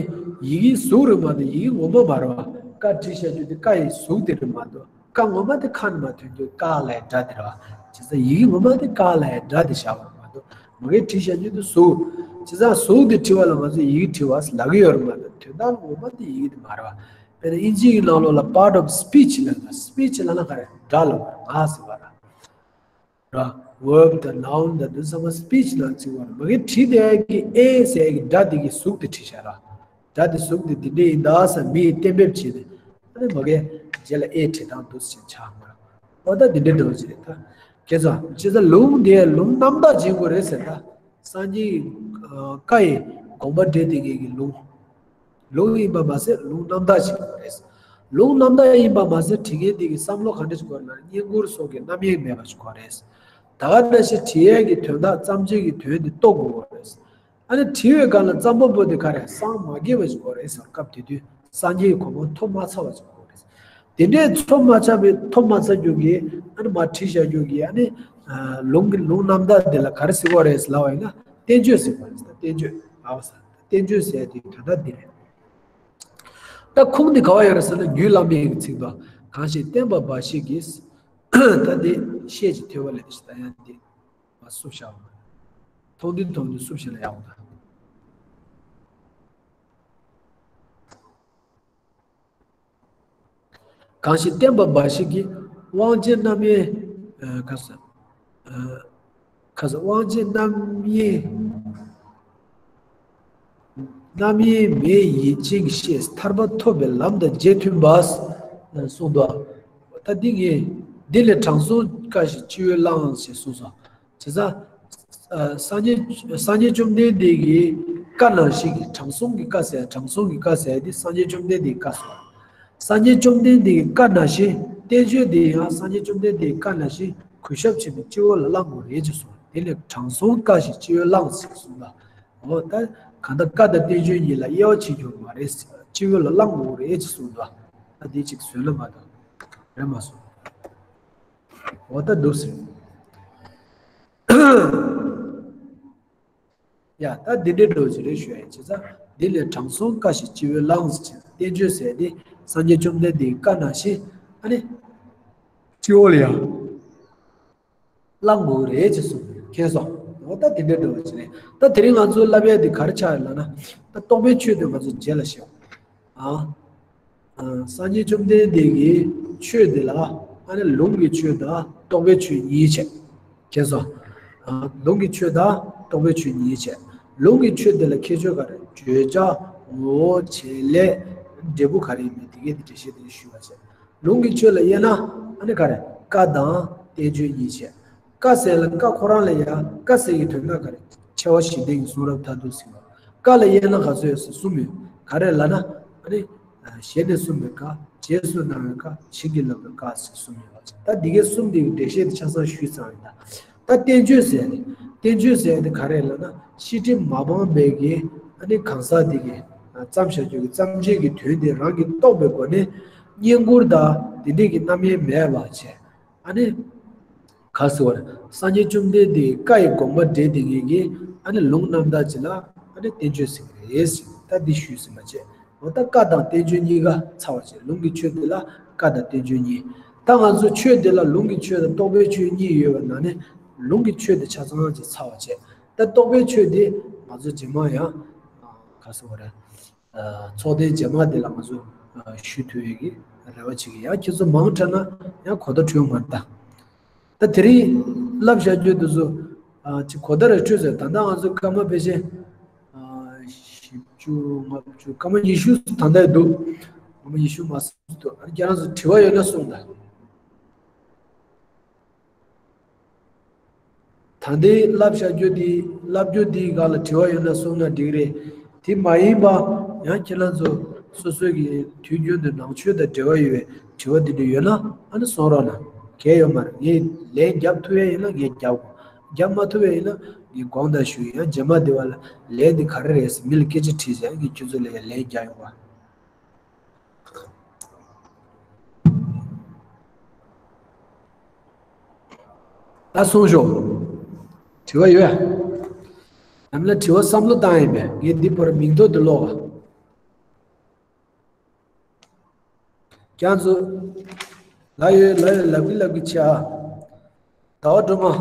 ཡི་གེའི་གཟུགས་རེད་མ་གཏོགས་ཡི་གེ་ངོ་མ་མ་རེད་པ། བཀའ་བྲིས་བཞག་རྒྱུ་དེ་བཀའ་ཡི་གཟུགས་དེ་རེད་མ་གཏོགས། བཀའ་ངོ་མ་དེ་ཁ་ནས་མར་ཐོན་རྒྱུ་ཀ་ལ་ཡ་སྒྲ་དེ་རེད་པ། བྱས་ཙང་ཡི་གེ་ངོ་མ་དེ་ཀ་ལ་ཡ་སྒྲ་དེ་བཞག་པ་རེད་མ་གཏོགས། མ་གིར་བྲིས་བཞག་རྒྱུ་དེ་གཟུགས། བྱས་ཙང་གཟུགས་དེ་བྲིས་པ་ལ་ང་ཚོས་ཡི་གེ་བྲིས་པ་ལབ་ཀྱི་ཡོད་རེད་མ་གཏོགས། དོན་དག་ངོ་མ་དེ་ཡི་གེ་དེ་མ་རེད་པ། དཔེར་ན་དབྱིན་ཇི་གི་ནང་ལོགས་ལ་part of speech ལབ་ན། speech ལབ་ན་ག་རེ། སྒྲ་ལབ་པ་རེད། ངག་ཟེར་བ་རེད། ར། verb དང་noun དང་དེ་ཚང་མ་speech ནང་བརྩི་བ་རེད། མ་གིར་བྲིས་བསྡད་ཡག་གི་ཨེ་ཟེར་ཡག་གི་སྒྲ་དེ་གི་གཟུགས་དེ་བྲིས་བཞག་ར། སྒྲ་དེ་གཟུགས་དེ་འདི་འདྲ་ཡིན་ད་ཟེར་མི་ཡིས་གཏན་འབེབས་བྱས་ཏེ། ཨ་ནི་མ་གིར་རྗེས་ལ་ཨེ་བྲིས་སྟངས་འདུག་ཟེར་ཆགས་མ་ར། འོ་ད་འདི་འདྲ་འདྲ་བོ་ཅིག་རེད་ད། ཁྱེད་ཚོ་བྱས་ཙང་ལུང་དེ་ལུང་རྣམ་དག་བྱེད་དགོས་རེད་ཟེར་ད། སངས་རྒྱས་ཀྱི་བཀའ་ཡི་དགོངས་པ་འགྲེལ་བསྡད་མཁན་གྱི་ལུང་། ལུང་ཡིན་པ་མ་ཟད་ལུང་རྣམ་དག་ཅིག་དགོས་རེད། ལུང་རྣམ་དག་ཡིན་པ་མ་ཟད་བྲིས་མཁན་དེ་གི་བསམ་བློ་ག་འདྲ་ཞིག་དགོས་ན། བསྙེན་བཀུར་སོགས་ཀྱི་རྣམ་གཡེང་མེད་པ་ཞིག་དགོས་རེད། ད་ག་ནང་བཞིན་བྲིས་ཡས་ཀྱི་དོན་དག་བརྩམས་ཆོས་ཀྱི་དོན་དེ་རྟོགས་དགོས་རེད། ཨ་ནི་བྲིས་པའི་སྒང་ལ་རྩོམ་པ་པོ་དེ་ག་རེ་སངས་མ་རྒྱས་པ་ཞིག་དགོས་རེད་ཟེར། སྐབས་དེ་དུས་སངས་རྒྱས་ཀྱི་གོ་འཕང་ཐོབ་མ་ཚར་བ་ཞིག་དགོས་རེད། དེ་འདྲའི་ཐོབ་མ་ཚར་བའི་ཐོབ་མ་ཚར་རྒྱུ་གི་ཨ་ནི་མར་བྲིས་བཞག་རྒྱུ་གི་ཨ་ནི་ལུང་གི་ལུང་རྣམ་དག་དེ་ལ་ག་རེ་ཟེར་བ་རེད་ལབ་པ་ཡིན་ན། བསྟན་བཅོས་ཟེར་བ་རེད། བསྟན་བཅོས་ལབ་པ་ས། བསྟན་བཅོས་ཟེར་དེ་དོན་དག་འདི་རེད། ད་ཁུངས་འདི་ག་བ་ཡོད་རེད་ཟེར་ན། རྒྱུད་བླ་མའི་གི་ཚིག་དོ། གང་ཞིག་བསྟན་པ་འབའ་ཞིག་གིས། ད་འདི་བཤད་ཅིག་ཐོས་པ་ལས་ད་ཡང་འདི་མ་བསུབ་བཞག་པ། མཐོང་དུས་མཐོང་དུས་བསུབ་བཞག་ན་ཡག་པོ་འདུག་གང་ཞིག་བསྟན་པ་འབའ་ཞིག་གིས། དབང་བྱེད་རྣམ་གཡེང་། ཨ། ཁ་ས། ཨ། ཁ་ས། དབང་བྱེད་རྣམ་གཡེང་། རྣམ་གཡེང་མེད་ཡིད་ཅན་གྱི་ཤེས་ཐར་པ་ཐོབ་པའི་ལམ་དང་རྗེས་མཐུན་པ། གསུངས་འདུག་ད་འདི་ངས་འདི་ལས་དྲང་སྲོང་བཀའ་བཞིན་སྤྱི་བོས་བླངས་ཞེས་གསུངས་སོ། བྱས་ཙང་། ཨ། སངས་རྒྱས་སངས་རྒྱས་བཅོམ་ལྡན་འདས་ཀྱི་བཀའ་ནང་བཞིན་གྱི། དྲང་སྲོང་གི་བཀའ་ཟེར། དྲང་སྲོང་གི་བཀའ་ཟེར་དེ་སངས་རྒྱས་བཅོམ་ལྡན་འདས་ཀྱི་བཀའ་སོ། སངས་རྒྱས་བཅོམ་ལྡན་འདས་ཀྱི་བཀའ་ནང་བཞིན། བསྟན་བཅོས་འདི་ཡང་སངས་རྒྱས་བཅོམ་ལྡན་འདས་ཀྱི་བཀའ་ནང་བཞིན་གུས་ཞབས་བྱས་ནས་སྤྱི་བོ་ལ་བླང་དགོས་རེད་ཅེས་གསུངས། དེ་ལས་དྲང་སྲོང་བཀའ་བཞིན་སྤྱི་བོས་བླངས་ཟེར་གསུངས་ལ། འོ་ད་གང་ལྟར་བཀའ་དང་བསྟན་བཅོས་གཉིས་ལ་དབྱེ་བ་ཕྱེ་རྒྱུ་མ་རེད་ཟེར། སྤྱི་བོ་ལ་བླང་དགོས་རེད་ཅེས་གསུངས་འདུག་ད་འདི་ཅིག་བཟོས་ན་མ་གཏོགས་རེད་མ་སོང་། འོ་ད་འདུག་ཟེར། ཡ། ད་འདི་འདྲའི་འགྲོ་ཅི་རེད་ཞུ་ཡ་ཡིན། བྱས་ཙང་འདི་ལས་དྲང་སྲོང་བཀའ་བཞིན་སྤྱི་བོས་བླངས་ཟེར། བསྟན་བཅོས་ཟེར་དེ་སངས་རྒྱས་བཅོམ་ལྡན་འདས་ཀྱི་བཀའ་ནང་བཞིན་ཨ་ནི་སྤྱི་བོ་ལ་ཡང་བླང་དགོས་རེད་ཅེས་གསུངས། མཁྱེན་སོང་། འོ་ད་འདི་འདྲའི་འགྲོ་ཅི་རེད། ད་དེ་རིང་ང་ཚོ་བསླབ་ཡ་འདི་ག་རེ་ཆགས་ཡོད་ལབ་ན། ད་རྟོགས་པའི་ཆོས་དེ་ང་ཚོ་རྗེས་ལ་བཤད། ཨ། ཨ། སངས་རྒྱས་བཅོམ་ལྡན་འདས་ཀྱི་ཆོས་འདི་ལ་ཨ་ནི་ལུང་གི་ཆོས་དང་རྟོགས་པའི་ཆོས་གཉིས་བྱས། མཁྱེན་སོང་། ཨ། ལུང་གི་ཆོས་དང་རྟོགས་པའི་ཆོས་གཉིས་བྱས། ལུང་གི་ཆོས་འདི་ལ་ཁྱད་ཆོས་ག་རེ། བརྗོད་བྱ། ངོ་བོ། བྱེད་ལས། འབྲས་བུ་ག་རེ་ཡིན་མིན་དེ་གའི་དེ་འགྲེལ་བཤད་དེ་ཞུས་པ་བྱས། ལུང་གི་ཆོས་ལ་དབྱེ་ན་ཨ་ནི་ག་རེ། བཀའ་དང་བསྟན་བཅོས་གཉིས་བྱས། བཀའ་ཟེར་ལ་བཀའ་ཁོ་རང་ལ་ཡང་བཀའ་ཟེར་གྱི་དོན་དག་ག་རེ། ཆེ་བ་བཞི་ལྡན་གྱི་གསུང་རབ་མཐར་ཐུག་ཟེར་བ། བཀའ་ལ་དབྱེ་ན་ག་ཚོད་ཡོད་ཟེར་གསུམ་ཡོད། ག་རེ་ལབ་ན་ཨ་ནི། ཨ། ཞལ་ནས་གསུངས་པའི་བཀའ། རྗེས་སུ་གནང་བའི་བཀའ། བྱིན་གྱིས་བརླབས་པའི་བཀའ་ཟེར་གསུམ་ཡོད་པ་བྱས། ད་འདི་གའི་གསུམ་འདི་གི་འགྲེལ་བཤད་དེ་ཆ་ཚང་ཞུས་ཚར་བ་ཡིན་ད། ད་བསྟན་བཅོས་ཟེར་ནས། བསྟན་བཅོས་ཟེར་ཡ་དེ་ག་རེ་ལབ་ན་ཤེས་སྒྲིབ་མ་སྤངས་པའི་གི་ཨ་ནི་གང་ཟག་དེ་གི་བརྩམས་བཞག་རྒྱུ་གི་བརྩམས་ཆོས་ཀྱི་དོན་དེ་རང་གིས་རྟོགས་པའི་སྒོ་ནས་བསྙེན་བཀུར་དང་དེ་འདྲས་ཀྱི་རྣམ་གཡེང་མེད་པ་བྱས། ཨ་ནི། ག་ཟེར་བ་རེད། སངས་རྒྱས་བཅོམ་ལྡན་འདས་བཀའ་ཡི་དགོངས་པ་འགྲེལ་དེ་ངེད་ཀྱིས་ཨ་ནི་ལུང་རྣམ་དག་ཅིག་ལ་ཨ་ནི་བསྟན་བཅོས་ཟེར་གྱི་རེད་ཟེར་ད་འདི་ཞུས་ཟིན་པ་བྱས། འོ་ད་བཀའ་དང་བསྟན་བཅོས་གཉིས་ཀ་ཚར་བ་བྱས། ལུང་གི་ཆོས་དེ་ལ་བཀའ་དང་བསྟན་བཅོས་གཉིས། ད་ང་ཚོ་ཆོས་དེ་ལ་ལུང་གི་ཆོས་དང་རྟོགས་པའི་ཆོས་གཉིས་ཡོད་པ་ནང་ནས་ལུང་གི་ཆོས་དེ་ཆ་ཚང་ཅིག་ཚར་བ་བྱས། ད་རྟོགས་པའི་ཆོས་དེ་ང་ཚོ་རྗེས་མ་ཡང་ག་ཟེར་བ་རེད། ཚོགས་ཐེངས་རྗེས་མ་དེ་ལ་ང་ཚོ་ཞུ་ཐུབ་ཡས་ཀྱི་རེ་བ་བྱེད་ཀྱི་ཡང་ཁྱེད་ཚོ་མང་དྲགས་ན་ཡང་གོ་བརྡ་འཕྲོད་མ་ད། ད་དེ་རིང་བསླབ་བྱ་རྒྱུ་དེ་ཚོ་ཅིག་གོ་བརྡ་རེ་འཕྲོད་ཟེར། ད་ལྟ་ང་ཚོ་སྐར་མ་ཕལ་ཆེར་བཞི་བཅུ་ལྔ་བཅུ་སྐར་མ་ཉི་ཤུ་ད་ལྟ་འདུག་སྐར་མ་ཉི་ཤུ་མ་ཟིན་འདུག་ཨ་ནི་ཁྱེད་རང་ཚོ་དྲི་བ་ཡོད་ན་གསུངས་དང་། ད་ལྟའི་བསླབ་བྱ་རྒྱུ་འདི་བསླབ་རྒྱུ་འདིའི་སྒང་ལ་དྲི་བ་ཡོད་ན་གསུངས་ན་འགྲིག་རེད། དེ་མ་ཡིན་པ་ཡང་ཁྱེད་རང་ཚོ་སོ་སོའི་གི་དུས་རྒྱུན་དུ་ནང་ཆོས་དང་འབྲེལ་བ་ཡོད་པའི་དྲི་བ་འདི་འདྲ་ཡོད་ན་ཨ་ནི་གསུང་རོགས་གནང་། གལ་ཡོད་མ་རེད། ངས་ལན་རྒྱབ་ཐུབ་ཡ་ཡིན་ན་ངས་རྒྱབ་དགོས། རྒྱབ་མ་ཐུབ་ཡ་ཡིན་ན་ངས་དགོངས་དག་ཞུ་ཡ། ཡང་རྗེས་མ་འདི་བ་ལ་ལན་འདི་ག་རེ་རེད་ཟེར་མི་ལ་སྐད་ཆ་དྲིས་ཟེར་ངས་ཁྱོད་ཚོ་ལ་ཡ་ལན་རྒྱག་ཡོང་བ། ད་གསུངས་ཤོག་དྲི་བ་ཡོད། ཡང་ན་དྲི་བ་བསམ་བློ་བཏང་ཡིན་པས་ངས་འདི་བར་མིང་ཐོ་འདི་ཀློག་ག་ཀྱང་ཚོ། ལ་ཡོད་ལ་ཡོད་ལབ་གི་ལབ་གི་ཆེ་ཨ། ཟླ་བ་སྒྲོལ་མ།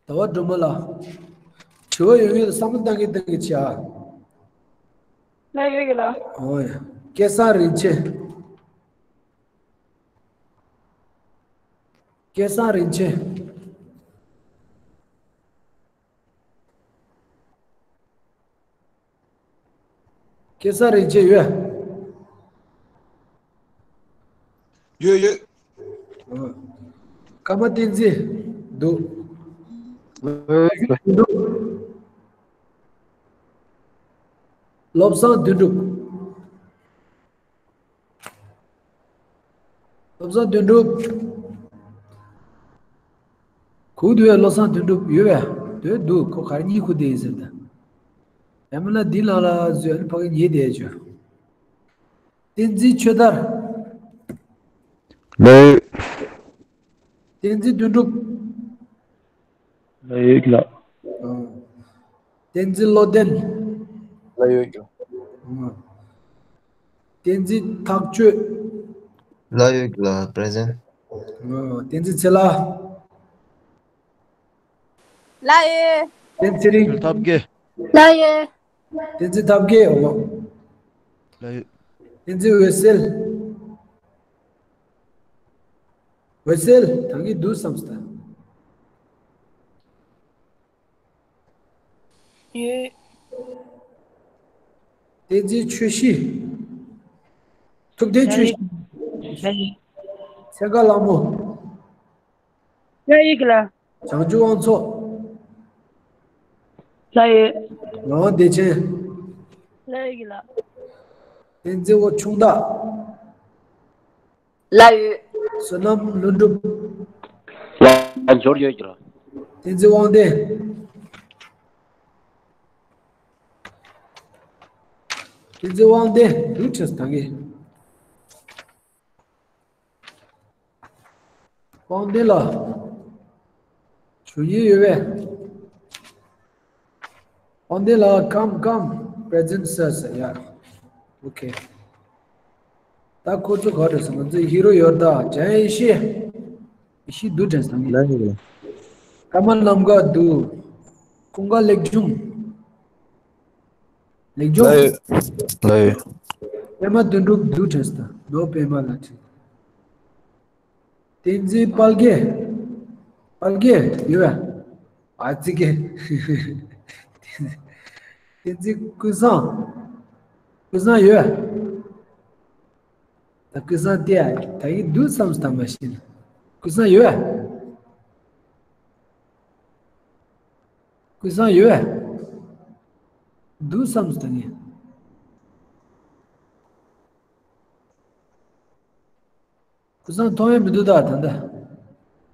ཟླ་བ་སྒྲོལ་མ་ལགས། དྲི་བ་ཡོད་མེད་ལ་བསམ་བློ་བཏང་གི་བཏང་གི་བྱ། ལ་ཡོད་ཀྱི་ལ། ཨོ་ཡ། སྐལ་བཟང་རིན་ཆེན། སྐལ་བཟང་རིན་ཆེན། སྐལ་བཟང་རིན་ཆེན་ཡོད། ཡོད་ཡོད། ཨ། ཀརྨ་བསྟན་འཛིན་འདུག་འདུག་བློ་བཟང་དོན་གྲུབ། བློ་བཟང་དོན་གྲུབ། གུག་འདུག་བས་བློ་བཟང་དོན་གྲུབ་ཡོད་བས། འདུག་འདུག་ཁོ་ག་རེ་གཉིད་ཁུག་བསྡད་ཡིན་ཟེར་ད། ཡང་མིན་ན་འདི་ལ་ལ་བཟོས་ཨ་ནི་ཕ་གི་ཉེས་བསྡད་བྱོས། བསྟན་འཛིན་ཆོས་དར། ལོས། བསྟན་འཛིན་དོན་གྲུབ། ལོས་ལགས། བསྟན་འཛིན་བློ་ལྡན། ལོས་ཡོད་ཀྱང་། བསྟན་འཛིན་ཐག་གཅོད། ལོས་ཡོད་ལགས། པྲེ་ཛེན། བསྟན་འཛིན་ཚེ་ལ། ལོས་ཡོད། བསྟན་འཛིན་ཚེ་རིང་། ཐབས་མཁས། ལོས་ཡོད། བསྟན་འཛིན་ཐབས་མཁས། འོ། ལོས་ཡོད། བསྟན་འཛིན་འོད་གསལ། འོད་གསལ་ད་གིན་འདུག་བསམ་སོང་ད། ཡོད། བསྟན་འཛིན་ཆོས་ཞི། ཐུབ་བསྟན་ཆོས་ཞི། ལོས་ཡོད། ཚེ་དགའ་ལྷ་མོ། ལོས་ཡོད་ཀྱི་ལ། བྱང་ཆུབ་དབང་ཕྱུག་ལོས་ཡོད། ངག་དབང་བདེ་ཆེན། ལོས་ཡོད་ཀྱི་ལ། བསྟན་འཛིན་བ་ཆུང་བདག་ལོས་ཡོད། བསོད་ནམས་ལྷུན་གྲུབ། ལ་འབྱོར་ཡོད་ཀྱི་ལ། བསྟན་འཛིན་དབང་ལྡན། བསྟན་འཛིན་དབང་ལྡན་འདུག་བྱས་ད་གིན། དབང་ལྡན་ལགས། ཞུ་ཡིན་ཡོད་པས། དབང་ལྡན་ལགས། Come, come, present, sir, sir. Yeah. Okay. ད་ཁོ་ཚོ་ག་རེ་ཟེར། ང་ཚོའི་ཧི་རོ་ཡོད་ད། འཇམ་དབྱངས་ཡེ་ཤེས། ཡེ་ཤེས་འདུག་དྲན་སོང་། ལ་ཡིན། ཀརྨ་རྣམ་དཀར་འདུག་ཀུན་དགའ་ལེགས་འབྱུང་། ལེགས་འབྱུང་། ལ་ཡོད། ལ་ཡོད། པད་མ་དོན་གྲུབ་འདུག་དྲན་སོང་། ནོ་པད་མ་ལ་དྲན། བསྟན་འཛིན་དཔལ་དགེ། དཔལ་དགེ་ཡོད་པས། ཨ་ཙི་གེ། བསྟན་འཛིན་ཀུན་བཟང་། ཀུན་བཟང་ཡོད་པས། ད་ཀུན་བཟང་དེ་ད་ཡིན་འདུག་བསམ་སོང་། ད་མ་ཤེས་ན། ཀུན་བཟང་ཡོད་པས། ཀུན་བཟང་ཡོད་པས། འདུག་བསམ་སོང་ད་ངས། ཀུན་བཟང་མཐོང་ཡ་མི་འདུག་ད་ད་ལྟ།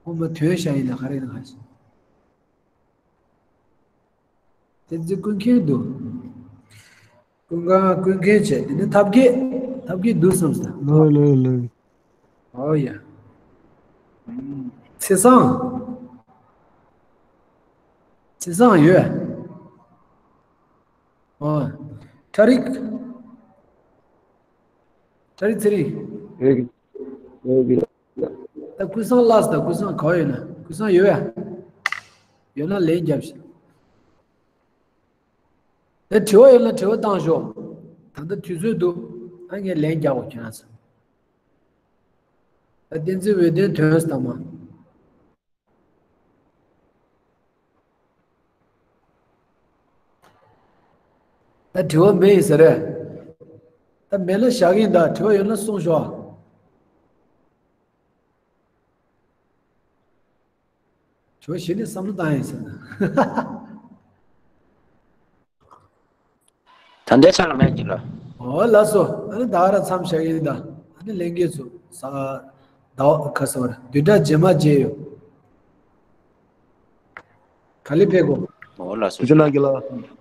ཁོ་མ་དོན་བྱ་ཡིན་ན་ག་རེ་ཡིན་ན་ག་ཞིག་དེ་ཚོ་ཀུན་མཁྱེན་འདུག་ཀུན་དགའ་ཀུན་མཁྱེན་བྱས། དེ་ནི་ཐབས་མཁས། ཐབས་མཁས་འདུག་བསམ་སོང་། ལོས་ལོས་ལོས། ཨོ་ཡ། ཚེ་བཟང་། ཚེ་བཟང་ཡོད། ཨོ། ཁྲ་རིག་ཁྲ་རིག་ཚེ་རིང་། ཡོད་ཀྱི། ཡོད་ཀྱི། ད་ཀུན་བཟང་ལགས། ད་ཀུན་བཟང་ག་པར་ཡོད་ན། ཀུན་བཟང་ཡོད་ཡ། ཡོད་ན་ལན་རྒྱབ་ཤིག་ད་དྲི་བ་ཡོད་ན་དྲི་བ་བཏང་ཤོག་ད་ལྟ་དུས་ཚོད་འདུག་ཨ། ངས་ལན་རྒྱག་གོ་ཁྱེད་རང་ཚོ། ད་བསྟན་འཛིན་འོད་ལྡན་དོན་ཟེར་དང་མ། ད་དྲི་བ་མེད་ཡིན་ཟེར་རེད། ད་མེད་ན་བཞག་གི་ཡིན། ད་དྲི་བ་ཡོད་ན་གསུངས་ཤོག་ཇོ་གཞི་ནས་བསམ་བློ་བཏང་ཡིན་ཟེར་ན། ད་ལྟའི་ཆ་ལ་མེད་ཀྱི་ལ། ཨོ་ལགས་སོ། ཨ་ནི་ད་ག་རང་མཚམས་བཞག་ཡིན་ད། ཨ་ནི་ལྷན་རྒྱས་ཚོ་ཟ། ཟླ་བ་ག་ཟེར་བ་རེད། བདུན་ཕྲག་རྗེས་མ་མཇལ་ཡོང་། ག་ལེ་ཕེབས་གོ། ཨོ་ལགས་སོ། ཐུགས་རྗེ་གནང་གི་ལགས།